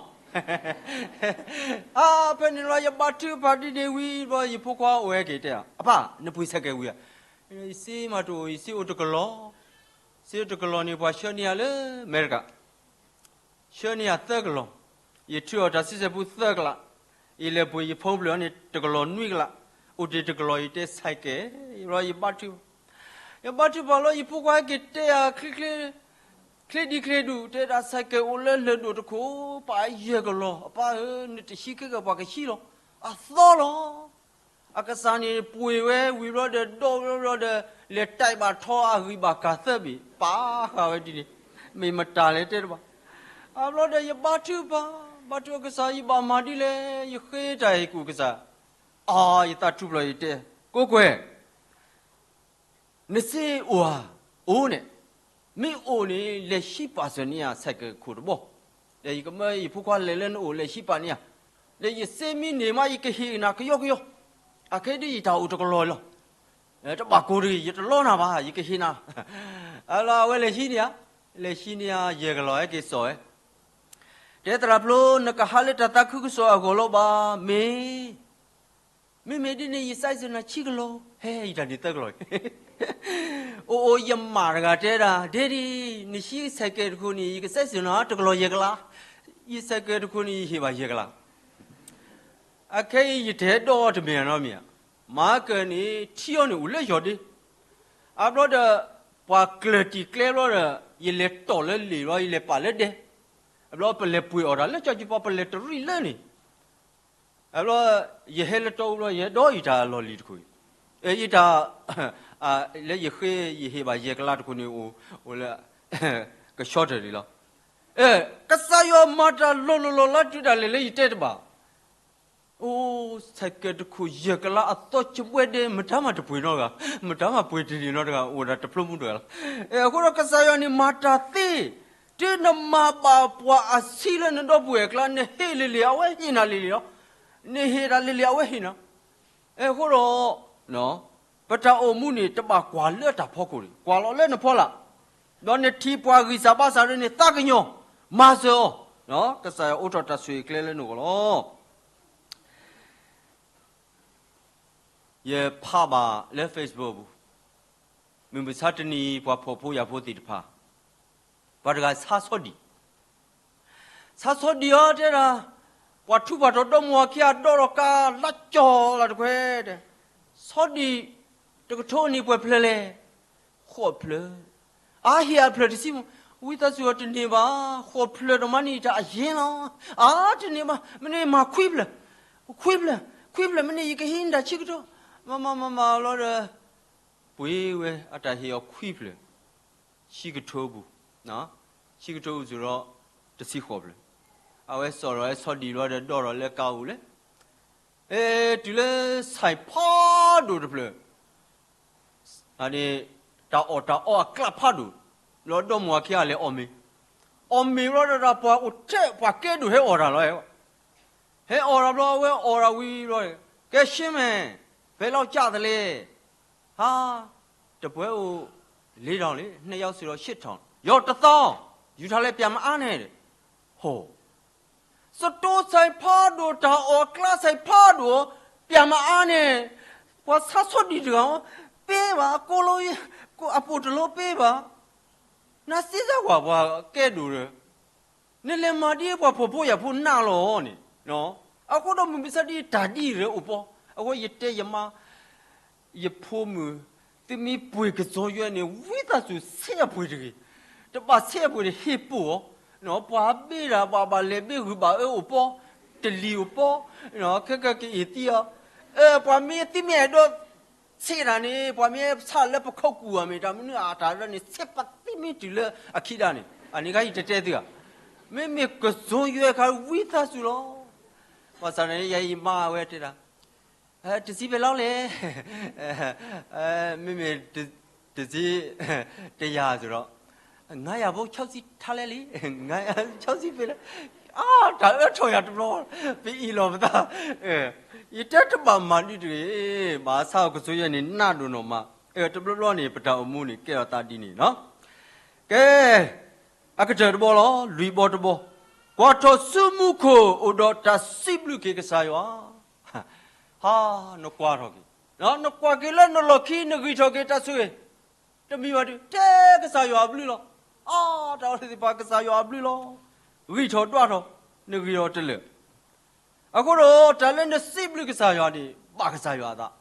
အဖဲန့ၣ်လီၤ ယဘါထုကဖၣ်ဒ်န့ၣ်ဝံၤဘျီ ယဖိခွါအိၣ်ဝဲက့ၤတဲ, အပၢ် နပှ့ၤစဲးကဲးဝံၤဧါ, ယစ့မးတအိၣ် ယစ့အိၣ်တကလီၤ, စ့အိၣ်တကလီၤန့ၣ် ပှၤဆှၢန့ၢ်ယၤလၢအမဲရကၤ ဆှၢန့ၢ်ယၤသၢကလီၤ, ယထုးအီၤတၢ်ဆံဆဲၣ်ပူသၢကလး, ယလဲၤပှ့ၤယဖီပျၢၢ်အီၤန့ၣ် တကလီၤနွံကလး, အိၣ်တ့ၢ်တကလီၤ ယတဲစဲးကဲး, ဘျီယဘါထု, ယဘါထုကဖၣ်လီၤ ယဖိခွါဟဲက့ၤတဲယၤ ချ့ဒံချ့ဒူၣ် တဲဒၣ်စဲးကဲးအိၣ်လၢလၢၢ်ဒိၣ်တခိၣ်, ပာ်ယဲၢ်ကလီၤ, အပၢ်ဧၢ နတဟံးခဲကပှၤကဟံးလီၤ, အသီလီၤ အကစၢ်န့ၣ်ပှ့ၤဝဲဝံၤဘျီဒီး ဒီဘျီဘျီဒီး လဲၤတၢ်ဘၣ်ထီအဂံၢ်ဘၣ်ကၤသၢဘ့ၣ် ပာ်ဃာ်ဝဲဒ်န့ၣ်, မ့ၢ်မတၤလဲၣ်တဲတဘၣ်, အဘျီဒီးယဘါထုကဖၣ်, ဘါထုကဖၣ်ကစၢ် ယဘၣ်မၤဒ်လဲၣ်, ယဃ့တၢ်ဟ့ၣ်ကူၣ်ကစၢ်, အါ ယသးထူၣ်ဖျိး ယတဲ, ကိးကွဲၢ် နစ့အိၣ်ဧါ, အိၣ်န့ၣ်, မ့ၢ်အိၣ်န့ၣ် လဲၤဟံးပာ်စၢၤန့ၢ်ယၤစဲးကဲးခိၣ်တဘီ, ဒီးယကမၢယဖိခွါလဲၤလၢနအိၣ် လဲၤဟံးပာ်န့ၢ်ယၤ, ဒီးယစ့မ့ၢ်န့ၢ်မး ယကဟ့ၣ်နၤကယီကယီ, အခဲဒ်ယတၢ်အိၣ်တကလီၤလီၤ, တဘၣ်ကိၢ်တဂ့ၤ ယတလီနၤဘၣ် ယကဟ့ၣ်နၤ, အလီၤ အဝဲလဲၤဟံးန့ၢ်ဧါ, လဲၤဟံးန့ၢ်ဧါ ယဲၢ်ကလီၤ ဟဲက့ၤစိာ်ဝဲ, တဲသရၣ်ဖျိ နကဟးလၢတၢ်သးခုကစီၣ်အဂီၢ်လီၤဘၣ်, မ့ၢ် မ့မ့ၢ်ဒ်န့ၣ် ယစဲးစၢၤနၤဆံကလီၤ, ဟဲ ယတၢ်န့ၣ်သၢကလီၤ, အိၣ်အိၣ် ယမၢ်တဂၤတဲဒၣ် ဒ့ဒံ နဟံးစဲးကဲးတခိၣ်န့ၣ် ယကစဲးစၢၤနၤတကလီၤယဲၢ်ကလး, ယစဲးကဲးတခိၣ်န့ၣ် ယဟ့ၣ်ဘၣ်ယဲၢ်ကလး, အခဲအံၤ ယတဟဲဒီးအီၤတမ့ၢ်နီတမံၤဧါ, မၤကၢၢ်န့ၣ် ထံအီၤန့ၣ်အိၣ်လၢယီၤဒ့, အဘျီဒီး ပှၤကျၢၤတံၢ်ကျဲဘျီဒီး ယလဲၤတီၢ်လၢလ့ၣ်ဘျီ ယလဲၤပာ်လၢဒဲ, အဘျီပလဲၤပှ့ၤအီၣ်တၢ်လၢကၠီကၠီပီ ပလဲၤတရံးလၢန့ၣ် အဘျီ ယဟဲလၢတီအူဘျီ ယဟဲဒီးယတၢ်လီၢ်လံၤတခိၣ်အံၤ, ယတၢ် လၢယဃ့ ယဟ့ၣ်ဘၣ်ယဲၢ်ကလးတခိၣ်န့ၣ် အိၣ်လၢ ကဆှီတၢ်လံလီၤ, ကစၢ်ယွၤမၤတၢ်လီၤလီၤလီၤလီၤ တုၤဒၣ်လဲာ်လၢယတဲတဘၣ် အိၣ် စဲးကဲးတခိၣ်ယဲၢ်ကလးအသီ ကဘှဲဒဲ မတၤမးတပှ့ၤနီတဂၤ, မတၤမးပှ့ၤတန့ၢ်နီတဂၤ အိၣ်ဝဲဒၣ်တဖျိမူတဂၤလီၤ. အဃိဒီးကစၢ်ယွၤန့ၣ်မၤတၢ်သ့, တုၤနမၤဘၣ်ပှၤအဆံးလၢနဒီပုၢ်ဝဲၢ်အကျါ နဟ့ၣ်လံၤလံၤ အဝဲဟ့ၣ်နၤလံၤလံၤလီၤ. နဟ့ၣ်တၢ်လံၤလံၤ အဝဲဟ့ၣ်နၤ. အဃိဒီး ပတၢ်အိၣ်မူန့ၣ် တဘၣ်ကွၢ်လၢတၢ်ဖီခိၣ်န့ၣ် ကွၢ်လီၤလၢနဖီလာ်, ဒီးနထံၣ်ပှၤဂံၢ်စၢ်ဘါစၢ်န့ၣ် သးကညီၤ မၤစၢၤအီၤ, ကစၢ်ယွၤအိးထီၣ်တၢ်ဆိၣ်ဂ့ၤကျဲလၢနဂီၢ်လီၤ. ယဖးဘၣ်လၢ Facebook ပူၤ, မုၢ်မဆါတနံၤ ပှၤဖှီၣ်ဖိယာ်ဖိသ့ၣ်တဖၣ်, ပှၤတဂၤဆါဆီဒံၣ် ဆါဆီဒံၣ်အီၤတဲဒၣ်, ပှၤထူးပှၤတီၤဒီမါဝၤခံဂၤ ဒီးလီၤကၢ်လၢကၠီလီၤတခွဲး, ဆီဒံၣ်တကထိန့ၣ် ပှဲၤဖျၢၣ်လဲၣ်, ဃိးဖျၢၣ်, အါဟ့ၣ်အဖျၢၣ်တဆံမး, ဝံသးစူၤအီၤတန့ၢ်ဘၣ်, ဃိးဖျၢၣ်ဒီးမၤန့ၢ်တၢ်အယ့လီၤ, အါတန့ၢ်ဘၣ်, မ့ၢ်န့ၢ်မၤခွံဖျၢၣ်, ခွံဖျၢၣ်, ခွံဖျၢၣ်မ့ၢ်န့ၢ် ယကဟံးနတၢ်ဆံကထိ, မၤမၤမၤမၤလီၤဒီး ပှ့ၤဝဲအတၢ်ဟ့ၣ်အီၤခွံဖျၢၣ်, ဆံကထိပူၤ, ဆံကထိပူၤစ့ၢ်ဒီး တဆံဃိးဖျၢၣ်, အဝဲစိာ်ထီၣ်ဝဲဆီဒံၣ်လီၤဒီး ဒီးထီၣ်လၢကါအိၣ်လဲၣ်, တုၤလၢဆဲးဖးဒိၣ်တဖျၢၣ် တၢ်အီၣ်တၢ်အီအကျါဖးဒိၣ်, လီၤဒီမါဝၤခံဂၤလဲၤအီၣ်မ့ၤ, အီၣ်မ့ၤလီၤဒီး ပှၤအိၣ်ထဲပှၤကဲဒိၣ်ဟဲအီၣ်တၢ်လီၤ, ဟဲအီၣ်တၢ်ဘျီ အဝဲအီၣ်တၢ်ဝံၤဘျီ, ကဲရှင်းမယ်, ဘယ်လောက်ကျသလဲ, ဟာ, တပွဲကို လေးထောင်လေ, နှစ်ယောက်ဆိုတော့ ရှစ်ထောင်, ရော့ တစ်သောင်း, ယူထားလဲ ပြန်မအားနဲ့, ဟို စတိစဲးဖးဒိၣ် တၢ်အီၣ်ကျါစဲးဖးဒိၣ်, ပြန်မအားနဲ့, ပှၤဆါဆီဒံၣ်တဂၤ, ပေးပါ, ကိုလို, အပိုတလိုပေးပါ, နစံးစမ်းကွာ ပှၤကဲဒိၣ်ဒီး နလဲၤမၤဒ်ပှၤဖှီၣ်ဖိယာ်ဖိနးလီၤန့ၣ်, အဃိဒီးမုၢ်မဆါဒ်တၢ်ဒ်အံၤအိၣ်ပီ, အဃိယတဲယမါ, ယဖိမုၣ်, သုမ့ၢ်ပှ့ၤကစီယွဲန့ၣ် ဝံသးစူၤဆဲးအပှ့ၤတဂ့ၤ, တဘၣ်ဆဲးအပှ့ၤန့ၣ်ဟ့ၣ်ပိၢ်အီၤ, ပှၤဘ့ၣ်ဒၣ် ပှၤဘၣ်လဲၤဘ့ၣ်ဂုၤဘၣ်အၢအိၣ်ပီ, တလံၤအိၣ်ပီ, ခဲကကအ့ၣ်သံအီၤ, ပှၤမ့ၢ်သုမ့ၢ်အဲၣ်ဒိး ဆဲးတၢ်န့ၣ် ပှၤမ့ၢ်ဆးလၢပခိးကူၣ်အီၤမ့ၢ်တၢ်မနုၤအတၢ်ဒ်န့ၣ် ဆဲးပသံမ့ၢ်တုၤလၢအခံဒၣ်န့ၣ် အန့ၣ်ခါယတတဲသုဧါ, မ့မ့ၢ်ကစီယွဲခါဝံသးစူၤလီၤ, ဘၣ်ဆၣ်န့ၣ် ယၤယမါဝဲတဲဒၣ်, တဆံပဲလီၤလဲၣ်, မ့မ့ၢ် တဆံ တယၤစ့ၢ်ဒီး, ငါယၤဖိဆီဆံထါလဲၣ်လံ, ငါဆီဆံပဲလဲၣ်, အါ တၢ်အၢထီၣ်ယၤတဘျီ, ပအံၣ်လီၤပသး, ယတဲတဘၣ်မၤဒ်တဂ့ၤ, ဘၣ်ဆၣ်ကစီယွဲန့ၣ် နးဒိၣ်နီၢ်မး, တဘျီဘျီန့ၣ် ပတၢ်အိၣ်မူန့ၣ် ကဲထီၣ်သးဒ်န့ၣ်လီၤ, ကဲ, အကတၢၢ်တဘျီလီၤ, လွံၢ်ဘျီတဘျီ, ကွၢ်ထီၣ်ဆူမူခိၣ်အိၣ်ဒီးတၢ်စံးဘျုးက့ၤကစၢ်ယွၤ, ဟါ, နကွၢ်ထီၣ်က့ၤ, နကွၢ်က့ၤလၢနလီၢ်ခံ နဂံၢ်ထီၣ်က့ၤတၢ်ဆိၣ်ဂ့ၤ, တမံၤဘၣ်ဒုး တဲကစၢ်ယွၤအဘျုးလီၤ, အါ တၢ်အီၣ်သ့ၣ်တဖၣ်ကစၢ်ယွၤအဘျုးလီၤ, ဂံၢ်ထီၣ်ဒွးထီၣ်, နဂံၢ်ထီၣ်တလၢာ်, အဃိဒီး တၢ်လၢနစံးဘျုးကစၢ်ယွၤန့ၣ် ဘၣ်ကစၢ်ယွၤအသး,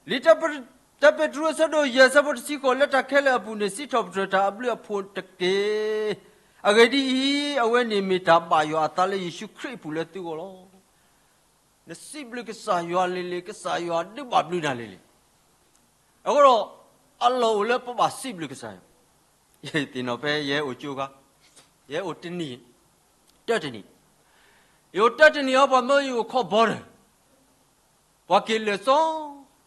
လံာ်တၢ်ပ့းတရူးအဆၢဒိၣ်ယဲၢ်အဆၢဖိတဆံဃိး လၢတၢ်ခဲလၢာ်အပူၤန့ၣ် စံးထီၣ်ပတြၢၤတၢ်အဘျုးအဖှိၣ်တက့ၢ်. အဂ့ၢ်ဒ်အံၤ, အဝဲန့ၣ်မ့ၢ်တၢ်ဘၣ်ယွၤအသးလၢယ့ၣ်ၡူးခရံာ်အပူၤလၢသုဂီၢ်လီၤ. နစံးဘျုးကစၢ်ယွၤလံၤလံၤ ကစၢ်ယွၤဒုးဘၣ်ဘျုးနၤလံၤလံၤ, အဃိဒီး အလီၢ်အိၣ်လၢပဘၣ်စံးဘျုးကစၢ်ယွၤ, ယသ့ၣ်နီၣ်ဖဲယဟဲအိၣ်ကၠိခါ, ယဟဲအိၣ်တနံၣ်, တၢတနံၣ်, ယအိၣ်တၢတနံၣ်အီၤ ပှၤမၢယအိၣ်ခီဘီဒီး ပှၤက့ၤလဲၤစီ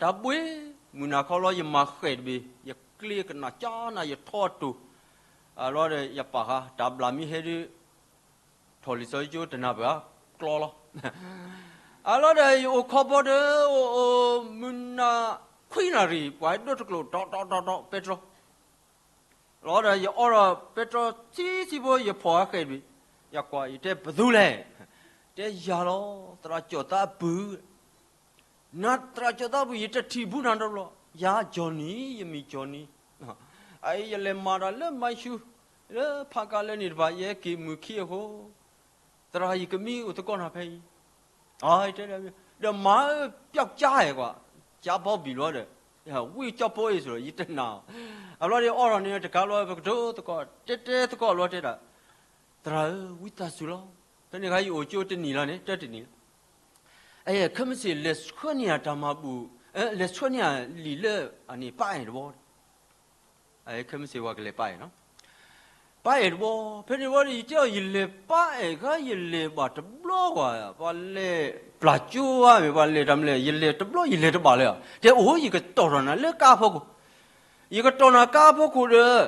တၢ်ဘှ့ၣ်, မုၢ်နၤခီလီၤ ယမၤဃဲၣ်တဘ့ၣ်, ယကျ့ကနၣ်ကၠါနၤ ယထီအတိၢ်, အလီၤဒီးယပာ်ဃာ် တၢ်ဘျးမံဟဲဒုး, ထီၣ်လံာ်စီဆှံကၠိတနၢ်ပၢၢ်ဧါ, ကျီလီၤ. အလီၤဒီးယအိၣ်ခီဘီဒီး အိၣ်အိၣ်မုၢ်နၤခွံနၣ်ရံၣ် ပှၤဒိတကျိာ် တီတီတီတီ ပဲတြီ လီၤဒီးယအီဒီးပဲတြီဆံဆံဖိ ယဖီၣ်ဃဲၣ်တဘ့ၣ်, ယကွၢ် ယတဲပသူလဲၣ်, တဲယၤလီၤ သရၣ်ကၠီၣ်သးအပုၢ်, နသရၣ်ကၠီၣ်သးအပုၢ် ယတထံၣ်ဘူးနၤတဘျီ, ယၤကၠီၣ်နံၤ ယမံၤကၠီၣ်နံၤ, အအံၤယလဲၤမၤတၢ်လၢမါဆူ, လၢဖးကါလၢန့ၣ်တဖၣ် ယဟဲက့ၤမုၢ်ခံအဃိ, သရၣ်ယကမံအိၣ်သကိးနၤဖဲအံၤ, တဲ, ဒီးမၤပျောက်ကျားဟဲကွၢ်, ကျားဘီဘံၣ်လီၤဒီး, ဝံၣ်ကၠီၣ်ဖိအံၤစ့ၢ် ယတနာ်, အဘျီဒီးအီထီၣ်န့ၣ်တကးလီၤ ပကတိၤသကိး တဲတဲသကိးလီၤတဲဒၣ်, သရၣ်ဧၢ ဝံသးစူၤလီၤ, ဖဲန့ၣ်ခါယအိၣ်ကၠိတနံၣ်လီၤန့ၣ် တၢတနံၣ်လီၤ, ခဲမုၢ်ဆ့ၣ်လဲၤဆှၢန့ၢ်ယၤတၢ်မၤဘူၣ်, လဲၤဆှၢန့ၢ်ယၤလံာ်လၢအန့ၣ်ပၢ်အဲၣ်တဘီ ခဲမုၢ်ဆ့ၣ်ပှၤကလဲၤပၢ်အဲၣ်လီၤ, ပၢ်အဲၣ်တဘီ, ဖဲန့ၣ်ဝံၤဒီး ယတဲအီၤ ယလဲၤပၢ်အဲၣ်ခါ ယလဲၤဘၣ်တဘျီဘၣ်, ပှၤလဲၤပျၢ်ကၠိဧါမ့ၢ် ပှၤလဲၤတၢ်မနုၤလဲၣ်, ယလဲၤတဘျီ ယလဲၤတဘၣ်လၢၤ, တဲအိၣ် ယကတီၢ်ထီၣ်နၤလၢကါအဖီခိၣ်, ယကတီၢ်နၤကါအဖီခိၣ်ဒီး,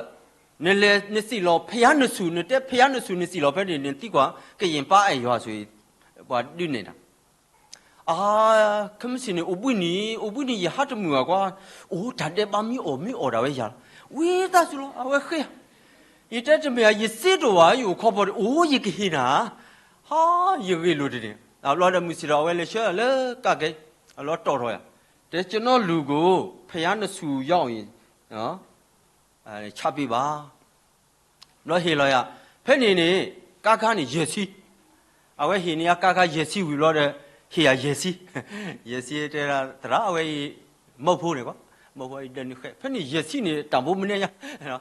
နလဲၤနစံၣ်လီၤ ဖယါနဆူၣ်, နတဲဖယါနဆူၣ် နစံၣ်လီၤဖဲန့ၣ် နသံကွၢ် ကယဲၢ်ပၢ်အဲၣ်ယွၤဆိၣ်အံၤ, ပှၤဒုးနဲၣ်တၢ် အါ, ခဲမုၢ်ဆ့ၣ်န့ၣ် အိၣ်ဘှံးနံၤ, အိၣ်ဘှံးနံၤ ယဟးတမုာ်ဧါကွၢ်, အိၣ်တၢ်ဒဲးဘးမ့ၢ်အီၣ်မ့ၢ်အီၣ်ဒၣ်ဝဲယၤလီၤ, ဝံသးစူၤလီၤ အဝဲဃ့, ယတဲတမ့ၢ်ဧါ ယစ့တအိၣ်ဘၣ် ယအိၣ်ခီဘီဒီး အိၣ်ယကဟ့ၣ်နၤ, ဟါ, ယဂ့ၢ်လိာ်တန့ၢ်, အဘျီဒီးမုၢ်ဆ့ၣ်ထီၣ် အဝဲလဲၤဆှၢလၢကါကဲ, အလီၤတီၢ်ထီၣ်ယၤ, တဲ ကျွန်တော်လူကို ဘုရားနဆူရောက်ရင် ချပေးပါ ဘျီဟ့ၣ်လီၤယၤ, ဖဲန့ၣ်န့ၣ် ကါခါန့ၣ် ယဲၢ်ဆံ, အဝဲဟ့ၣ်န့ၢ်ယၤကါခါယဲၢ်ဆံဝံၤဘျီဒီး, ဟ့ၣ်ယၤယဲၢ်ဆံ, ယဲၢ်ဆံတဲဒၣ်သရၣ် အဝဲအံၤ, မုၢ်ဖိန့ၣ်ကွၢ်, မုၢ်ဖိအံၤဒၢနုာ်ဃဲ, ဖဲန့ၣ်ယဲၢ်ဆံန့ၣ် တၢ်ဘိမနုၤညါ,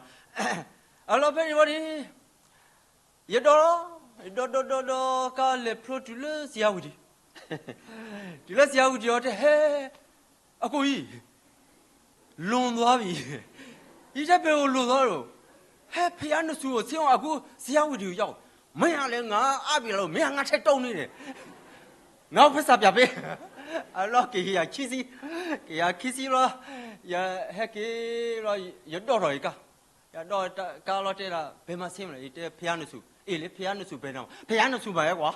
အလီၤဖဲန့ၣ်ဝံၤန့ၣ် ယဒိးလီၤ, ယဒိးဒိးဒိးဒိး ကါလဲၤဖျိတုၤလၢစယါဝံၤဒံး, တုၤလၢစယါဝံၤဒံးအီၤတဲဟဲ, အကိၣ်အံၤ လွန်သွားပြီ, ယတဲဘယ်ကိုလွန်သွားလို့, ဟဲ ဘုရားနဆူၣ်ကို ဆင်းအောင် အခု ဆရာဝတ္ထုရောက်, မင်းကလည်း ငါအပ်ပြီလို့ မင်းက ငါထဲတုံးနေတယ်, ငါ့ကိုပိုက်ဆံပြပေး, အလီၢ်က့ၤယၤခံဆံ, က့ၤယၤခံဆံလီၤ, ယဟဲက့ၤလီၤ, ယဒိးထီၣ်ယကါ, ယဒိးကါလီၤတဲဒၣ် ဘယ်မှာဆင်းမလဲ, ယတဲ ဘုရားနဆူၣ်, အေးလေ ဘုရားနဆူၣ် ဘယ်နားမှာ, ဘုရားနဆူၣ် မှာ ကွာ,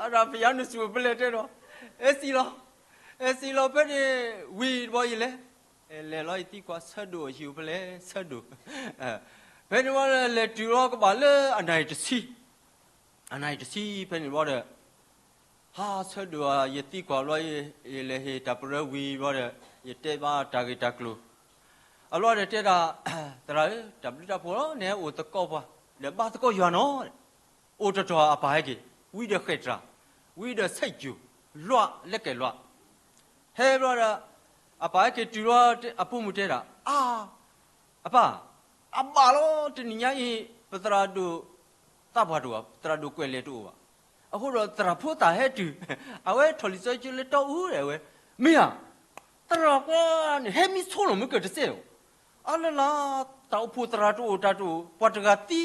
အဒၣ် ဘုရားနဆူၣ် ပလဲၤတဲဒီး, အဲစံးလီၤ, အဲစံးလီၤဖဲန့ၣ်, ဝံၤတဘျီယလဲၤ, လဲၤလီၤယသံကွၢ်ဆၢဒိၣ်အဟံၣ်အိၣ်ဖဲလဲၣ်, ဆၢဒိၣ်, ဖဲန့ၣ်ဝံၤလဲၤတုၤလီၤကဘၣ်လၢအနၣ်ရံၣ်တဆံ, အနၣ်ရံၣ်တဆံဖဲန့ၣ်ဘျီဒီး, ဟါ ဆၢဒိၣ်ဧါ, ယသံကွၢ်ဘျီ, ယလဲၤဟ့ၣ်တၢ်ပရၢဝံၤဘျီဒီး, ယတဲဘၣ်တၢ်ဂ့ၢ်တၢ်ကျိၤ, အဘျီဒီးတဲဒၣ်, သရၣ်ဧၢ, တၢ်ဘျုးတၢ်ဖှိၣ်လီၤ, နဟဲအိၣ်သကိးပှၤ ဒီးဘါသကိးယွၤနီၤ, အိၣ်တတီၤအပၢ်ဟဲက့ၤ, ဝံဒီးဃဲၣ်တြၢ်, ဝံဒီးဆဲးစူၤ, လွးလဲၤကဲလွး, ဟဲဘျီဒီး အပၢ်ဟဲက့ၤတုၤလီၤအပိာ်မုၣ်တဲဒၣ်, အါ, အပၢ်, အဘၣ်လီၤ တနံၤညါအံၤ ပသရၣ်ဒိၣ်သးပှၢ်တအိၣ်ဘၣ်, သရၣ်ဒိၣ်ကွဲးလဲၤတအိၣ်ဘၣ်. အဃိဒီးသရၣ်ဖိသၣ်ဟဲတုၤ, အဝဲထီၣ်လံာ်စီဆှံလၢတီအူဒီးအဝဲ, မ့ၢ်ဧါ, သရၣ်ကွၢ်န့ၣ် ဟဲမံဆိလီၤမုၢ်ကၢၢ်တစဲးဧိၤ, အါလၢ်လၢ်, တၢ်အိၣ်ဖှိၣ်သရၣ်တအိၣ်တၢ်တအိၣ် ပှၤတဂၤသံ,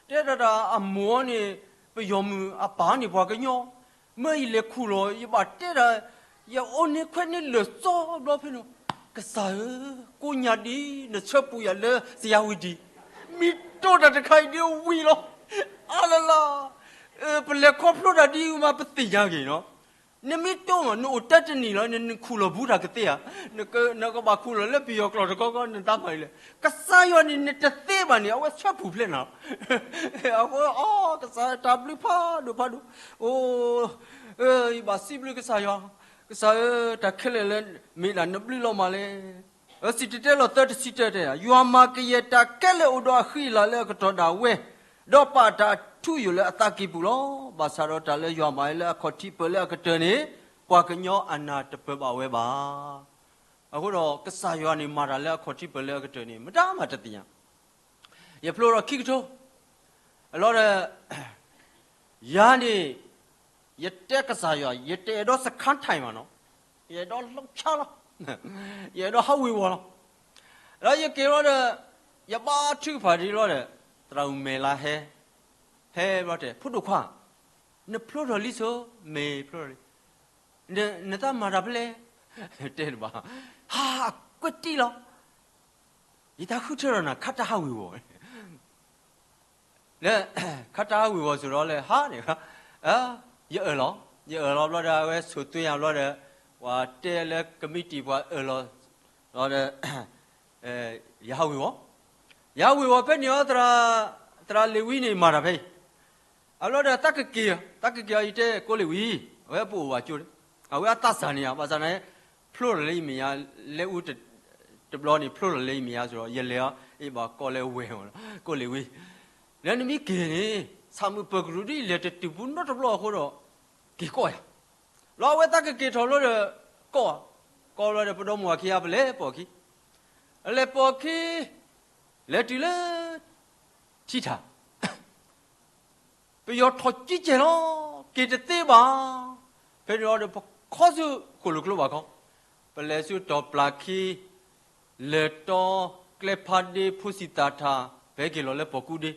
တဲဒၣ်တၢ်အမိၢ်အီၤန့ၣ် ပယီၤမုၣ် အပၢ်န့ၣ်ပှၤကညီ, မ့ၢ်ယလဲၤခူၣ်လီၤ ယဘၣ်တဲဒၣ်, ယအိၣ်န့ၣ်ခွဲးန့ၣ်လၢာ်စီဘျီဖဲန့ၣ်, ကစၢ်ဧၢ, ကိးညါဒ်နဆၢပူၤယၤလၢစယါဝံၤဒံး, မ့ၢ်တိၢ်တၢ်တခါအံၤဒ်ဝံၤလီၤ, အါလၢ်လၢ်, ပလဲၤခီဖျိတၢ်ဒ်အံၤမးပသ့ၣ်ညါဂ့ၤနီၤ နမ့ၢ်တိၢ်မး နအိၣ်တၢတနံၤလီၤ နခူၣ်လီၤဘူးတၢ်ကသ့ဧါ, နကဘၣ်ခူၣ်လီၤလၢပယီၤကျိာ်တခီခီ နသးမၤအံၤလဲၣ်. ကစၢ်ယွၤန့ၣ် နတသ့ဘၣ်န့ၣ် အဝဲဆၢဖှိၣ်ဖျဲးနၤလီၤ. အဃိ အီ ကစၢ်တၢ်ဘျုးဖးဒိၣ်ဖးဒိၣ်, အိ, ယဘၣ်စံးဘျုးကစၢ်ယွၤ, ကစၢ်ဧၢ, တၢ်ခဲလၢာ်လၢမ့ၢ်ဒၣ်နဘျုးလီၤမးလဲၣ်. စံၣ်တဲၤတဲလီၤသၢတဆံတၢတဲ, ယွၤမၤကယဲၢ်တၢ်ခဲလၢာ်အိၣ်ဒီးအဃံအလၤလၢအကတီၢ်ဒၣ်ဝဲ, ဒီးပာ်တၢ်ထူယိာ်လၢအသးကံၢ်ပူၤလီၤ. ဘၣ်ဆၣ်ဒီးတၢ်လၢယွၤမၤဝဲလၢအခီၣ်ထံးပၢၢ်လၢအကတၢၢ်န့ၣ်, ပှၤကညီအနၢ်တပၢၢ်ဘၣ်ဝဲဘၣ်. အဃိဒီးကစၢ်ယွၤန့ၣ်မၤတၢ်လၢအခီၣ်ထံးပၢၢ်လၢအကတၢၢ်န့ၣ် မတၤမၤတသ့ၣ်ညါ ယဖျိထီၣ်ခံကထိ, အလီၢ်ဒီး, ယၤန့ၣ်, ယတဲကစၢ်ယွၤ, ယတအဲၣ်ဒိးစခါထံးမးနီၤ, ယအဲၣ်ဒိးလီၤဆါလီၤ, ယအဲၣ်ဒိးဟးဝ့ၤဝီၤလီၤ. ဒီးယက့ၤလီၤဒီး, ယဘါထုကဖၣ်ဒ်လီၤဒီး, သရၣ်အူမဲာ်လါဟဲ, ဟဲဘျီတဲ, ဖိဒိၣ်ခွါ, နဖျိထီၣ်လံဆိ, မ့ၢ်ဖျိထီၣ်လံ, နသးမၤတၢ်ဖဲလဲၣ်, တဲတဘၣ်, ဟး, ကွဲးတံၢ်လီၤ ယတၢ်ဃုထၢထီၣ်နၤ ခါတၢ်ဟးဝ့ၤဝီၤ, လၢ, ခါတၢ်ဟးဝ့ၤဝီၤစိၤဒီးလၢဟါန့ၣ်, ယအၢၣ်လီၤ, ယအၢၣ်လီၤဘျီဒီး အဝဲဆိၣ်သွဲယၤဘျီဒီး, ပှၤတဲလၢကမံးတံာ်ပှၤအၢၣ်လီၤ, ဘျီဒီး, ယဟးဝ့ၤဝီၤ, ယဟးဝ့ၤဝီၤဖဲန့ၣ်အီၤ, သရၣ်လ့ၤဝံန့ၣ်မၤတၢ်ဖဲအံၤ, အဘျီဒီးသးကက့ၤ, သးကက့ၤအီၤ ယတဲကိးလ့ၤဝံ, အဝဲပအိၣ်ဘၣ်ကၠိ, အဝဲအသးစၢ်န့ၣ်ဧါ, ဘၣ်ဆၣ်န့ၣ်, ဖျိထီၣ်လၢယမဲာ်ညါ, လဲၤအူတဘျီန့ၣ် ဖျိထီၣ်လၢယမဲာ်ညါစိၤဒီး ယလဲၤအီၤ, အ့ၣ်ဘၣ်ကိးလၢဝဲၢ်, ကိးလ့ၤဝံ, လၢနမ့ၢ်က့ၤန့ၣ် ဆၣ်မုၢ်ပၢၢ်ကရူၢ်ဒ်လဲၤတတုၤပူၤနီတဘျီအဃိဒီး, က့ၤကိးယၤ, လီၤအဝဲသးကက့ၤထီၣ်လီၤဒီး, ကိး, ကိးလီၤဒီးပဒီမါဝၤခံဂၤ ပလဲၤပိာ်အခံ, လဲၤပိာ်အခံ, လဲၤတုၤလၢ, ထံထၣ် ပယီၤထီၣ်ကံကဲၢ်လီၤ, က့ၤတသ့ဘၣ်. ဖဲန့ၣ်ဒီးပခီဆူဃိၣ်လိာ်ကျိဘၣ်ခီ, ပလဲၤဆူတီၢ်ပျၢ်ခံ, လဲၤတီ, ကျဲဖးဒ့ဖိစံၣ်သၣ်ထၣ်, ပဟဲက့ၤလီၤလၢပိာ်ကူဒ့,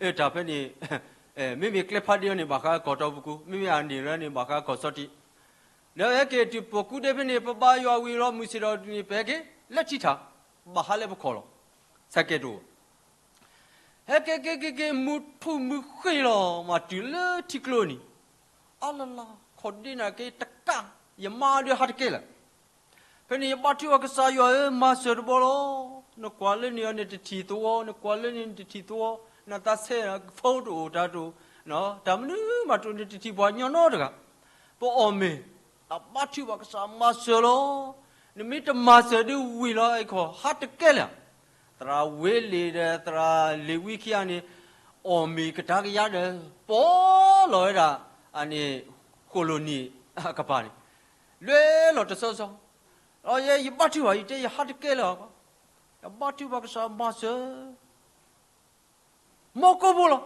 အတၢ်ဖဲန့ၣ်, မ့မ့ၢ်ကျဲဖးဒ့အီၤန့ၣ် ဘၣ်ဃးကီၢ်တီပူၤကူ, မ့မ့ၢ်အန့ၣ်ရၢန့ၣ် ဘၣ်ဃးကီၢ်စီထံး, ဒီးဟဲက့ၤတုၤပိာ်ကူဒ့ဖဲန့ၣ် ပဘါယွၤဝံၤလီၤ မုၢ်ဆ့ၣ်ဒီးန့ၣ် ပဟဲက့ၤလၢထံထၣ်, ဘၣ်ဟးလၢပခီၣ်လီၤ, ဆဲးကဲးတအိၣ် ဟဲက့ၤက့ၤက့ၤက့ၤ မုၢ်ထူၣ်မုၢ်ဃ့လီၤ မၤတုၤလၢထံကျိန့ၣ်, အလလီၤ ခီၣ်ဒ့နၤက့ၤတကး, ယမါဒုးဟးတကဲလၢာ်. ဖဲန့ၣ်ယဘါထုဘၣ်ကစၢ်ယွၤဧၢ မၤစၢၤတဘျီလီၤ. နကွၢ်လၢန့ၣ်အီၤန့ၣ်တထံၣ်သဝီ, နကွၢ်လၢန့ၣ်တထံၣ်သဝီ, နသးဆဲး phone တအိၣ်တၢ်တအိၣ်, တၢ်မနုၤမးတအိၣ် နတထံၣ်ပှၤကညီနီတဂၤ. ပအီၣ်မ့ၤ, အဘါထုဘၣ်ကစၢ်မၤစၢၤလီၤ. နမ့ၢ်တမၤစၢၤဒ်ဝံၤလီၤ အခီၣ်ဟးတကဲလၢာ်. သရၣ်ဝ့လ့ၣ်ဒီးသရၣ်လ့ၤဝံခံဂၤန့ၣ်, အီၣ်မ့ၤကဒါကယၤဒီး ပီလီၤဝဲဒၣ်, အန့ၣ်, ဃိၣ်လိာ်နံၤအကပၤန့ၣ်, လဲၤလီၤတစီစီ, ယဘါထုဘၣ် ယတဲယဟးတကဲလၢာ်, ယဘါထုဘၣ်ကစၢ်မၤစၢၤ မီၢ်ကိၣ်ဖိလီၤ.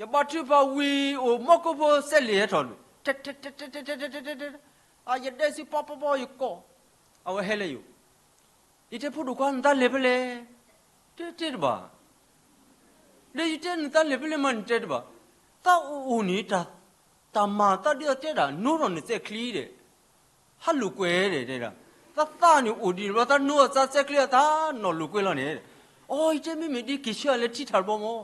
ယဘါထုဘၣ်ဝံၤအိၣ် မီၢ်ကိၣ်ဖိစဲးလ့ၣ်ဟဲထီၣ်န့ၣ်, ထဲ, ယဒဲစုပီပီပီ ယကိး, အဝဲဟဲလၢယအိၣ်, ယတဲဖိဒိၣ်ခွါ နသးလဲၤဖဲလဲၣ်, တဲတဘၣ်, ဒီးယတဲနသးလဲၤဖဲလဲၣ်မး နတဲတဘၣ်, သးအိၣ်အိၣ်န့ၣ် တၢ်မၤသးဒ်အတဲဒၣ် နိထီၣ်နစဲးချံဒီး ဟးလိာ်ကွဲဒီးတဲဒၣ်, သးသးန့ၣ်အိၣ်ဒံးတဘျီ သးနိအသးစဲးချံအသးနီၢ်လိာ်ကွဲလီၤန့ၣ်, အိ ယတဲမ့မ့ၢ်ဒ်က့ၤဆှၢအီၤလၢထံထၣ်တဘျီမီၢ်,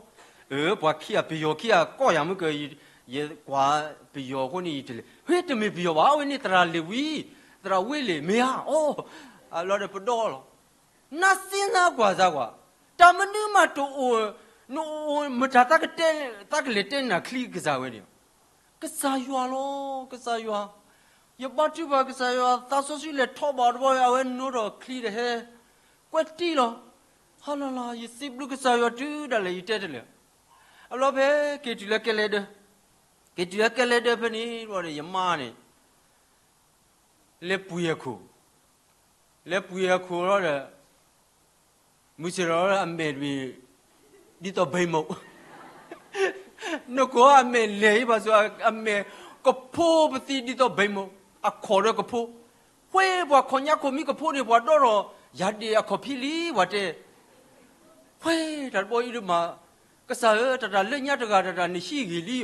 အၢ ပှၤခံဂၤပယီၤခံဂၤကိးယၤမုၢ်ကၢၢ်, ယကွၢ်ပယီၤအဃိန့ၣ်ယတလဲၤ, ဟ့ တမ့ၢ်ပယီၤဘၣ် အဝဲန့ၣ်သရၣ်လ့ၤဝံ, သရၣ်ဝ့လ့ၣ်မ့ၢ်ဧါ, အိ အလီၤဒီးပဒီလီၤ, နစ့နကွၢ်စၢ်ကွၢ်, တၢ်မနုၤမးတအိၣ်, နအိၣ်မတၤ သးကလဲၤတဲနၤချံကစၢ်ဝဲန့ၣ် ကစၢ်ယွၤလီၤ, ကစၢ်ယွၤ, ယဘါထုဘၣ်ကစၢ်ယွၤ သးစီဆှံလဲၤထီၣ်ဘၣ်တဘျီ အဝဲနိထီၣ်ချံဒီးဟဲ, ကွဲးတံၢ်လီၤ, ဟါလီၤလီၤ ယစံးဘျုးကစၢ်ယွၤတုၤဒၣ်လဲာ် ယတဲတလဲာ်, အဘျီဖဲက့ၤတုၤလၢကဲလဲဒၢ, က့ၤတုၤလၢကဲလဲဒၢဖဲန့ၣ်ဘျီဒီး ယမါန့ၣ် လဲၤပှ့ၤအခိၣ်, လဲၤပှ့ၤအခိၣ်လီၤဒီး မုၢ်ဆ့ၣ်ထီၣ်လီၤဒီး အမဲာ်တဘ့ၣ် ဒ်သိးဘဲမိၢ်, နကိးအမဲာ်လဲၤအံၤဘၣ်ဆိ အမဲာ်ကဖိပသံဒ်သိးဘဲမိၢ်, အခီၣ်ဒီးကဖိ, ဝဲပှၤခီၣ်ညါခိၣ်မံကဖိန့ၣ် ပှၤဒီထီၣ် ယၤဒ့ၣ်အခီၣ်ဖံလံ ပှၤတဲ ဝဲတၢ်တဘီအံၤဒုးမး, ကစၢ်ဧၢ, တၢ်တၢ်လၢညါတဂၤ တၢ်တၢ်န့ၣ်ဟံးဂ့ၤလံအီၤ, ဒီး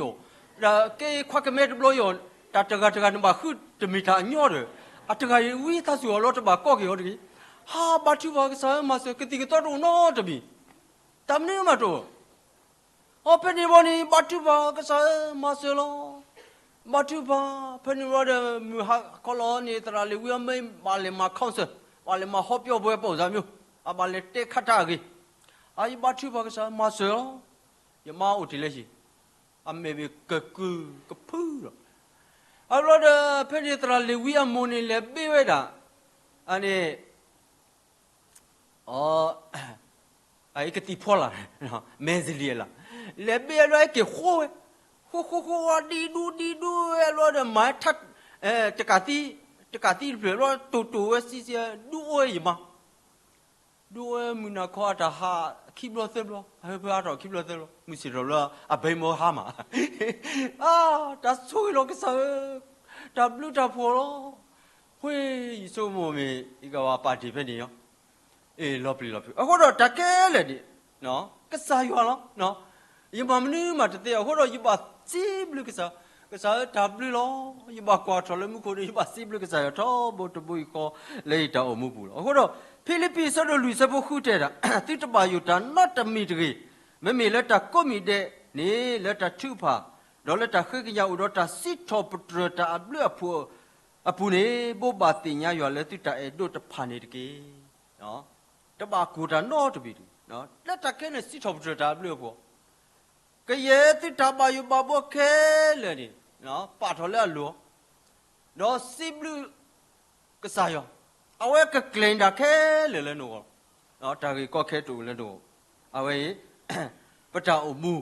ကဲခွါကမဲတဘျီအံၤအီၤ, တၢ်တဂၤတဂၤနဘၣ်ဃုတမ့ၢ်တၢ်အညီဒီး, အတဂၤအံၤဝံသးစူၤအီၤလီၤ တဘၣ်ကီက့ၤအီၤတဂ့ၤ, ဟးဘါထုကဖၣ်ကစၢ်ဧၢ မၤစၢၤ ကသံၣ်ကသီတအိၣ်နီတမံၤ, တၢ်မနုၤမးတအိၣ် အဖဲန့ၣ်ဘျီန့ၣ် ဘါထုကဖၣ်ကစၢ်ဧၢ မၤစၢၤလီၤ, ဘါထုကဖၣ်, ဖဲန့ၣ်ဘျီဒီး မုၢ်ဟါခီလီၤန့ၣ် သရၣ်လ့ၤဝံအမ့ၢ်ဘၣ်လဲၤမၤ counsel, ဘၣ်လဲၤမၤဟီပၠီဘှဲပိာ်စၢ်မၠိ, အဘၣ်လဲၤတဲခးတၢ်အဂ့ၢ်, အယဘါထုကဖၣ်ကစၢ်မၤစၢၤလီၤ, ယမါအိၣ်တ့ၢ်လၢဟံၣ်, အမဲာ်ဘ့ၣ်ကကုၢ်ကဖုလီၤ, အဘျီဒီး ဖဲန့ၣ်သရၣ်လ့ၤဝံအမိၢ်န့ၣ် လဲၤဘ့ဝဲဒၣ်, အန့ၣ် အကသံၣ်ဖီလာ်, မဲစလံၤအလီၤ, လဲၤဘ့အဘျီ ဟဲက့ၤဃိဝဲ, ဃိဃိဃိဝဲ ဒံဒူဒံဒူဝဲအဘျီဒီး မၤထး, တကးသံ, တကးသံတဖျၢၣ်ဘျီ တိၢ်တိၢ်ဝဲစံစံ, ဒူအိၣ်ဝဲယမါ, ဒူအိၣ်ဝဲမုၢ်နၤခီအတၢ်ဟးခံဘျီသၢဘျီ, အဟၢဖၢအါထီၣ်ခံဘျီသၢဘျီ, မုၢ်ဆ့ၣ်ထီၣ်လၢအဘဲမၢဟါမး, အါ, တၢ်ဆိၣ်ဂ့ၤလီၤကစၢ်ဧၢ, တၢ်ဘျုးတၢ်ဖှိၣ်လီၤ, ဃ့ယဆိကမိၣ်မ့ၢ် ယကဘၣ်ပာ်တ့ၢ်ဖဲန့ၣ်လီၤ အ့ၣ် လီၤပျံၤလီၤဖုး, အဃိဒီးတၢ်ခဲလၢာ်န့ၣ် ကစၢ်ယွၤလီၤ, ယမၤမနုၤမးတသ့, အဃိဒီးယဘၣ်စံးဘျုးကစၢ်, ကစၢ်ဧၢ တၢ်ဘျုးလီၤ, ယဘၣ်ကွၢ်ထီၣ်လၢမူခိၣ်န့ၣ် ယဘၣ်စံးဘျုးကစၢ်ယွၤထီဘိတဘိယူၢ်ဃီ လၢယတၢ်အိၣ်မူပူၤလီၤ. အဃိဒီး ဖံလံးပံး အဆၢဒိၣ်လွံၢ် အဆၢဖိဃုတဲဒၣ်, သုတဘၣ်ယိၣ်တၢ်နီတမံၤတဂ့ၤ, မ့မ့ၢ်လၢတၢ်ကိးမံၤဒဲးန့ၣ် လၢတၢ်ထုကဖၣ်, ဒီးလၢတၢ်ဃ့ကညးအိၣ်ဒီးတၢ်စံးထီၣ်ပတြၢၤတၢ်အဘျုးအဖှိၣ်အပူၤန့ၣ်, ဘိးဘၣ်သ့ၣ်ညါယွၤလၢသုတၢ်အဲၣ်ဒိးတဖၣ်န့ၣ်တက့ၢ်. တဘၣ်ကိၢ်တၢ်နီတမံၤတဂ့ၤ, လၢတၢ်ခဲလၢာ်န့ၣ် စံးထီၣ်ပတြၢၤတၢ်အဘျုးအဖှိၣ်, ကယဲၢ်သုတၢ်ဘၣ်ယိၣ်ဘၣ်ဘီခဲလၢာ်န့ၣ် ပာ်ထီၣ်လၢအလိၤ, ဒီးစံးဘျုးကစၢ်ယွၤ, အဝဲကကျဲၤတၢ်ခဲလၢာ်လၢနဂီၢ်, တၢ်ဂ့ၢ်ကီခဲတအိၣ်လၢနဂီၢ်, အဝဲအံၤ ပတၢ်အိၣ်မူ,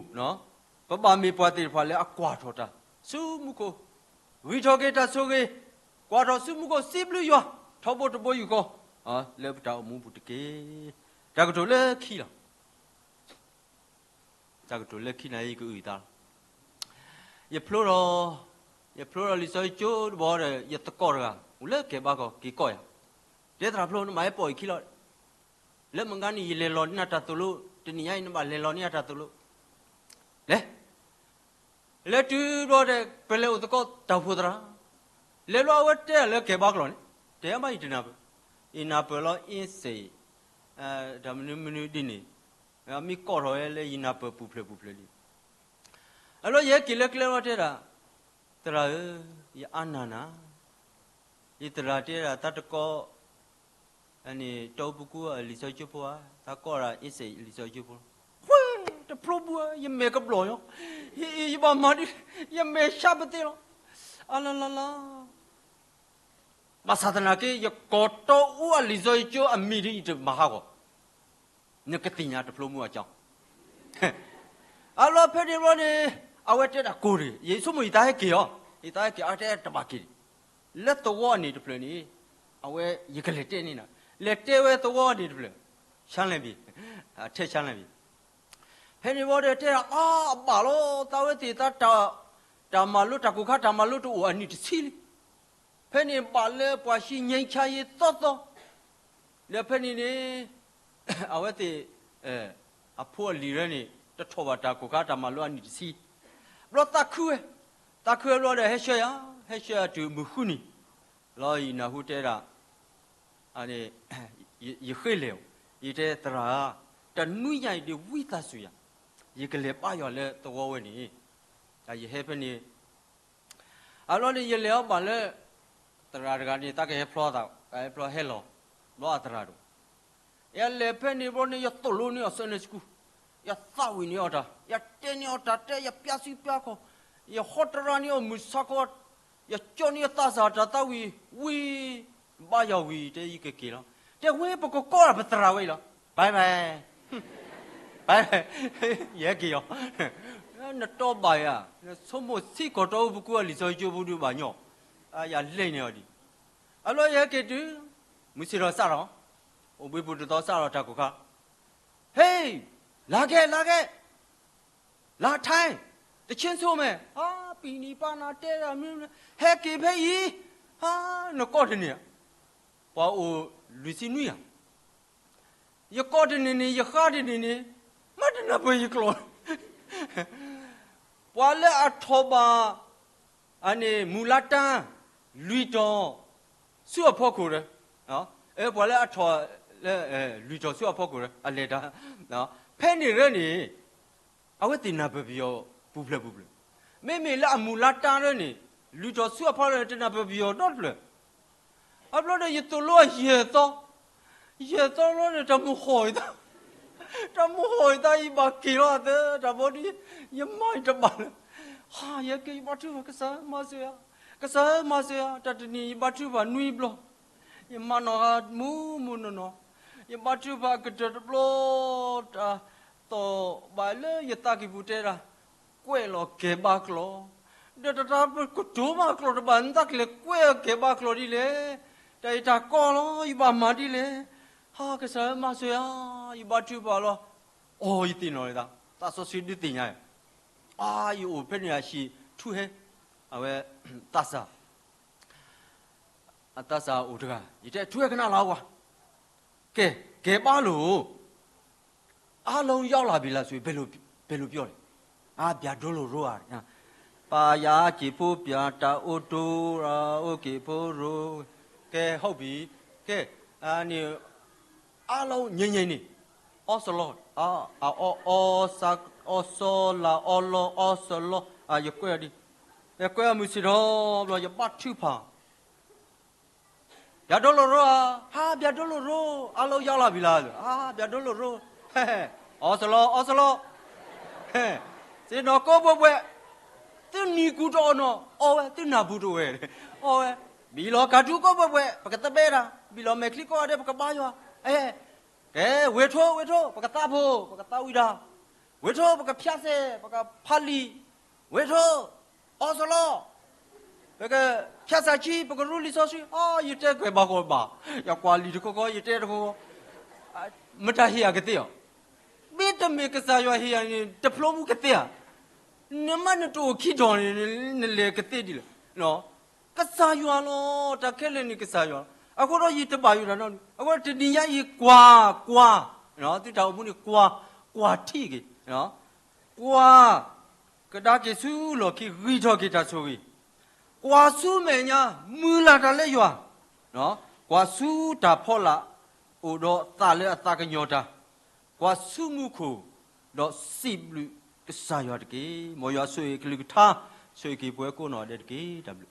ပဘၣ်မ့ၢ်ပှၤသ့ၣ်တဖၣ်လၢအကွၢ်ထီၣ်တၢ်ဆူမူခိၣ်, ဂံၢ်ထီၣ်က့ၤတၢ်ဆိၣ်ဂ့ၤ, ကွၢ်ထီၣ်ဆူမူခိၣ် စံးဘျုးယွၤ ထီဘိတဘိယူၢ်ဃီ, လၢပတၢ်အိၣ်မူပူၤတက့ၢ်. တၢ်ကတိၤလၢခံလီၤ. တၢ်ကတိၤလၢခံန့ၣ် ယကအုၣ်သးလီၤ. ယဖျိဒီး, ယဖျိဒီးလံာ်စီဆှံကၠိတဘီဒီး ယသကိးတဂၤ အိၣ်လၢကဲဘါကီၢ် က့ၤကိးယၤ, တဲသရၣ်ဖျိ နဘၣ်ဟဲပိာ်ယခံလီၤ. လၢမုၢ်ဂၤန့ၣ် ယလဲၤလီၤန့ၢ်တၢ်သိၣ်လိ, တနံၤညါအံၤ နဘၣ်လဲၤလီၤန့ၢ်တၢ်သိၣ်လိ လဲၤ လဲၤတုၤဘျီဒီး ပလဲၤအိၣ်သကိးတၢ်အိၣ်ဖှိၣ်သရၣ်, လဲၤဘျီအဝဲတဲလၢကဲဘါကီၢ်န့ၣ်, တဲမး ယတနၢ်ပၢၢ်, ယနၢ်ပၢၢ်လီၤ အ့စ့ၣ်, တၢ်မနုၤမနုၤဒ်န့ၣ်, မ့ၢ်ကိးထီၣ်ဝဲလၢယနၢ်ပၢၢ်ပူၤဖျဲးပူၤဖျဲးလံ. အလီၢ်ယဟဲက့ၤလၢကျဲလီၤတဲဒၣ်, သရၣ်ဧၢ, ယအါနၢ်နၤ, ယသရၣ်တဲဒၣ် သးတကိး အန့ၣ် တီပကူအလံာ်စီဆှံကၠိဖိဧါ, သးကိးဒၣ်အ့စ့ၣ်လံာ်စီဆှံကၠိဖိလီၤ. ဃဲ, တဖျိဘၣ်ဧါ, ယမဲာ်ကဘျီၣ်ညီ, ယဘၣ်မၤဒ်, ယမဲာ်ဆါပသ့လီၤ. အလလလ, ဘၣ်ဆၣ်သနာ်က့ ယကိးတီအူအလံာ်စီဆှံကၠိအမံၤဒီး ယတမၤဟးဂီၤ, နကသ့ၣ်ညါတဖျိမူအကၠီ အလီၢ်ဖဲန့ၣ်ဘျီန့ၣ်, အဝဲတဲဒၣ်ကိၢ်တဂ့ၤ, ယဆိကမိၣ်ယသးဟဲက့ၤအီၤ, ယသးဟဲက့ၤ အဝဲတဲတဘၣ်က့ၤဒံး, လၢသဝီအန့ၣ်တဖျၢၣ်န့ၣ်, အဝဲယကလဲၤတဲန့ၢ်နၤ, လဲၤတဲဝဲသဝီအန့ၣ်တဖျၢၣ်, ဆါလဲၣ်ဘံၣ်, ထဲဆါလဲၣ်ဘံၣ်, ဖဲန့ၣ်ဘျီဒီးတဲဒၣ် အါ အဘၣ်လီၤ သးဝဲသ့ၣ်သး တၢ်မၤလိတၢ်ကိၢ်ခါ တၢ်မၤလိတအိၣ်အနံၣ်တဆံလံ. ဖဲန့ၣ်ဘၣ်လၢပှၤဟံးငြိမ်းချမ်းရေးသီသီ, ဒီးဖဲန့ၣ်န့ၣ် အဝဲသ့ၣ် အဖိအလံၤရဲန့ၣ် တထီၣ်ဘၣ်တၢ်ကိၢ်ခါတၢ်မၤလိအနံၣ်တဆံ, ဘျီသးခုဝဲ, သးခုဝဲဘျီဒီးဟဲဆှၢယၤ, ဟဲဆှၢယၤတုၤမုၢ်ဃုနံၤ, လီၤယနၢ်ဟူတဲဒၣ် ယဃ့လဲၤအီၤ, ယတဲသရၣ်ဧၢ, တနွံညါအံၤဒ်ဝံသးစူၤယၤ, ယကလဲၤဘါယွၤလၢသဝီဝဲန့ၣ်, ယဟဲဖဲန့ၣ် အဘျီန့ၣ် ယလဲၤအီၤဘၣ်လၢ သရၣ်တဂၤန့ၣ် သးကဟဲဖျီသး, ကဟဲဖျီဟဲလီၤ, ဘျီအသရၣ်တအိၣ်, ယလဲၤဖဲန့ၣ်ဘျီန့ၣ် ယသိၣ်လိန့ၢ်အီၤ Sunday school, ယသးဝံၣ်န့ၢ်အီၤတၢ်, ယတဲန့ၢ်အီၤတၢ်တဲ ယပျးစုပျးခီၣ်, ယဟီတရါန့ၢ်အီၤမုၢ်ဆါခီ, ယကၠီန့ၢ်ယသးစၢ်တၢ်သးဝံၣ်ဝံၤ, ဘါယွၤဝံၤ တဲယကက့ၤလီၤ, တဲဝဲပကကိးဒၣ်ပသရၣ်ဝဲအံၤလီၤ, bye bye, bye bye, ယဟဲက့ၤလီၤ. နတီဘၣ်ယၤ, နဆိကမိၣ်ဆံးကီၢ်တီအိၣ်ပကူအလံာ်စီဆှံကၠိပူၤဒုးဘၣ်ညီ, ယလဲၤန့ၢ်အီၤဒံး. အဘျီယဟဲက့ၤတုၤ, မုၢ်ဆ့ၣ်ထီၣ်စးထီၣ်, အိၣ်ဘှံးပူၤတသီစးထီၣ်တၢ်ကိၢ်ခါ, ဟ့ၣ်, လာခဲ့, လာခဲ့, လာထိုင်, တချင်းဆိုမယ်, ဟါ, ပံၤနံၤပာ်နၤတဲတၢ်မနုၤ, ဟဲက့ၤဖဲအံၤ, ဟါ, နကိးတန့ၢ်ဧါ, ပှၤအိၣ်လွံၢ်ဆံနွံဧါ ယကိးတန့ၢ်န့ၣ် ယဃါတန့ၢ်န့ၣ်, မ့ၢ်တနၢ်ပၢၢ်ယကျိာ်, ပှၤလၢအထီၣ်ဘၣ် အန့ၣ် မူၤလါတၢ် လွံၢ်တီၤ ဆူအဖီခိၣ်ဒီး, ပှၤလၢအထီၣ်လၢ လွံၢ်တီၤဆူအဖီခိၣ်ဒီး အလဲၤတၢ်, ဖဲန့ၣ်ရၢန့ၣ် အဝဲသ့ၣ်နၢ်ပၢၢ်ပယီၤပူၤဖျဲးပူၤဖျဲး, မ့မ့ၢ်လၢအမူၤလါတၢ်ရၢန့ၣ် လွံၢ်တီၤဆူအဖီခိၣ်န့ၣ် တနၢ်ပၢၢ်ပယီၤဒီတဖျၢၣ် အဘျီဒီးယသိၣ်လိအယဲၢ်သီ, ယဲၢ်သီလီၤဒီး တၢ်မုၢ်ဟီၣ်ယသး, တၢ်မုၢ်ဟီၣ်ယသး ယဘၣ်က့ၤလီၤအသး တၢ်ဘီဒ်, ယမါယတဘၣ်လၢၤ, ဟါ ယက့ၤ ယဘါထုကဖၣ် ကစၢ်မၤစၢၤယၤ, ကစၢ်မၤစၢၤယၤ, တၢ်တနံၤယဘါထုကဖၣ်နွံဘျီ, ယမၤနီၢ်ဂၤမုၢ်မုၢ်နီၢ်နီၢ်, ယဘါထုကဖၣ်အကတၢၢ်တဘျီ, တၢ်သီၣ်ဘၣ်လၢယသးကံၢ်ပူၤတဲဒၣ် ကွဲးလီၤကဲဘါကျီၢ်, ဒီးတၢ်တၢ်ကတိၤမးကျီၢ်တဘၣ် နသးကလဲၤကွဲးကဲဘါကျီၢ်ဒ်လဲၣ်, တၢ်အံၤတၢ်ကီလီၤ ယဘၣ်မၤဒ်လဲၣ်, ဟါ ကစၢ်မၤစၢၤယၤ, ယဘါထုကဖၣ်လီၤ, အိ ယသ့ၣ်နီၣ်လီၤသး, သးစီဆှံဒုးသ့ၣ်ညါ, အါ ယအိၣ်ဖဲန့ၣ်အဟံၣ်ထူဟဲ, အဝဲ, သးစၢ် အသးစၢ်အိၣ်တဂၤ ယတဲထူဟဲကနၣ်လီၤကွၢ်, ကဲ, ကဲဘါလိာ်, အါလီၤ ယီလၢ်ဘံလၢ်ဆိ ဘဲလိာ်ပျီၢ်န့ၣ်, အါ ဘၣ်ဒိလိာ်ရိဧါ, ပယၤက့ၤဖိပၠး တၢ်အိၣ်တိ, အိၣ်က့ၤဖိရိ, ကဲ ဟုတ်ပြီ, ကဲ, န့ၣ်, အါလီၤ ညဲညဲန့ၣ်, အီစလီ, အီ, အီ, အီစလီ, အီလီ, အီစလီ, ယကွဲးအီၤဒ်, ယကွဲးအီၤမုၢ်ဆ့ၣ်ထီၣ်ဘျီ ယဘါထုကဖၣ် ဘၣ်ဒိလိာ်ရိဧါ, ဟါ ဘၣ်ဒိလိာ်ရိ, အါလီၤ ယီလၢ်ဘံလၢ်, အါ ဘၣ်ဒိလိာ်ရိ, အီစလီ, အီစလီ, စ့ၢ်နီၤကိးဘှဲးဘှဲး, သုနံၤကူတအီၣ်နီၤ, အီဝဲ သုနၢ်ပူၤတဝဲၢ်, အီဝဲ, ဘံၣ်လီၤကၤထူကိးဘှဲးဘှဲး ပကသဘဲတၢ်, ဘံၣ်လီၤမဲာ်ချံကိးဂၤဒဲး ပကဘါယွၤ, ကဲ, ဝ့ၢ်ထိ ဝ့ၢ်ထိ ပကသးဖိ ပကသးဝံၣ်တၢ်, ဝ့ၢ်ထိ ပကဖၠးစဲး ပကဖးလံာ်, ဝ့ၢ်ထိ အီစလီ, ပကဖၠးစၢ်ခံ ပကရူလံာ်စီဆှံ, အီ ယတဲကွဲးဘၣ်ဃီဘၣ်, ယကွၢ်လံာ်တခီခီ ယတဲတခီခီ, မတၤဟ့ၣ်ယၤကသ့ဧါ, မ့တမ့ၢ်ကစၢ်ယွၤဟ့ၣ်ယၤန့ၣ် တဖျိမူကသ့ဧါ, နမ့ၢ်နတအိၣ်ခံတီၤန့ၣ် နလဲၤကသ့ဒ်လဲၣ်, ကစၢ်ယွၤလီၤ, တၢ်ခဲလၢာ်န့ၣ်ကစၢ်ယွၤလီၤ, အဃိဒီးယတဘၣ်ယိၣ်တၢ်နီတမံၤ, အဃိဒီးတနံၤညါအံၤကွၢ်, ကွၢ်, သုတၢ်အိၣ်မူန့ၣ်ကွၢ်, ကွၢ်ထံၣ်က့ၤ, ကွၢ်, ကဒါက့ၤဆူလီၢ်ခံ ဂံၢ်ထီၣ်က့ၤတၢ်ဆိၣ်ဂ့ၤ, ကွၢ်ဆူမဲာ်ညါ မုၢ်လၢ်တၢ်လၢယွၤ, ကွၢ်ဆူတၢ်ဖီလာ် အိၣ်ဒီးသးလၢအသးကညီၤတၢ်, ကွၢ်ဆူမူခိၣ် ဒီးစံးဘျုးကစၢ်ယွၤတက့ၢ်. မ်ယွၤဆိၣ်ဂ့ၤကလုၢ်ကထါ, ဆိၣ်ဂ့ၤက့ၤပှၤကိးနီၢ်ဒဲးတက့ၢ်. တၢ်ဘျုး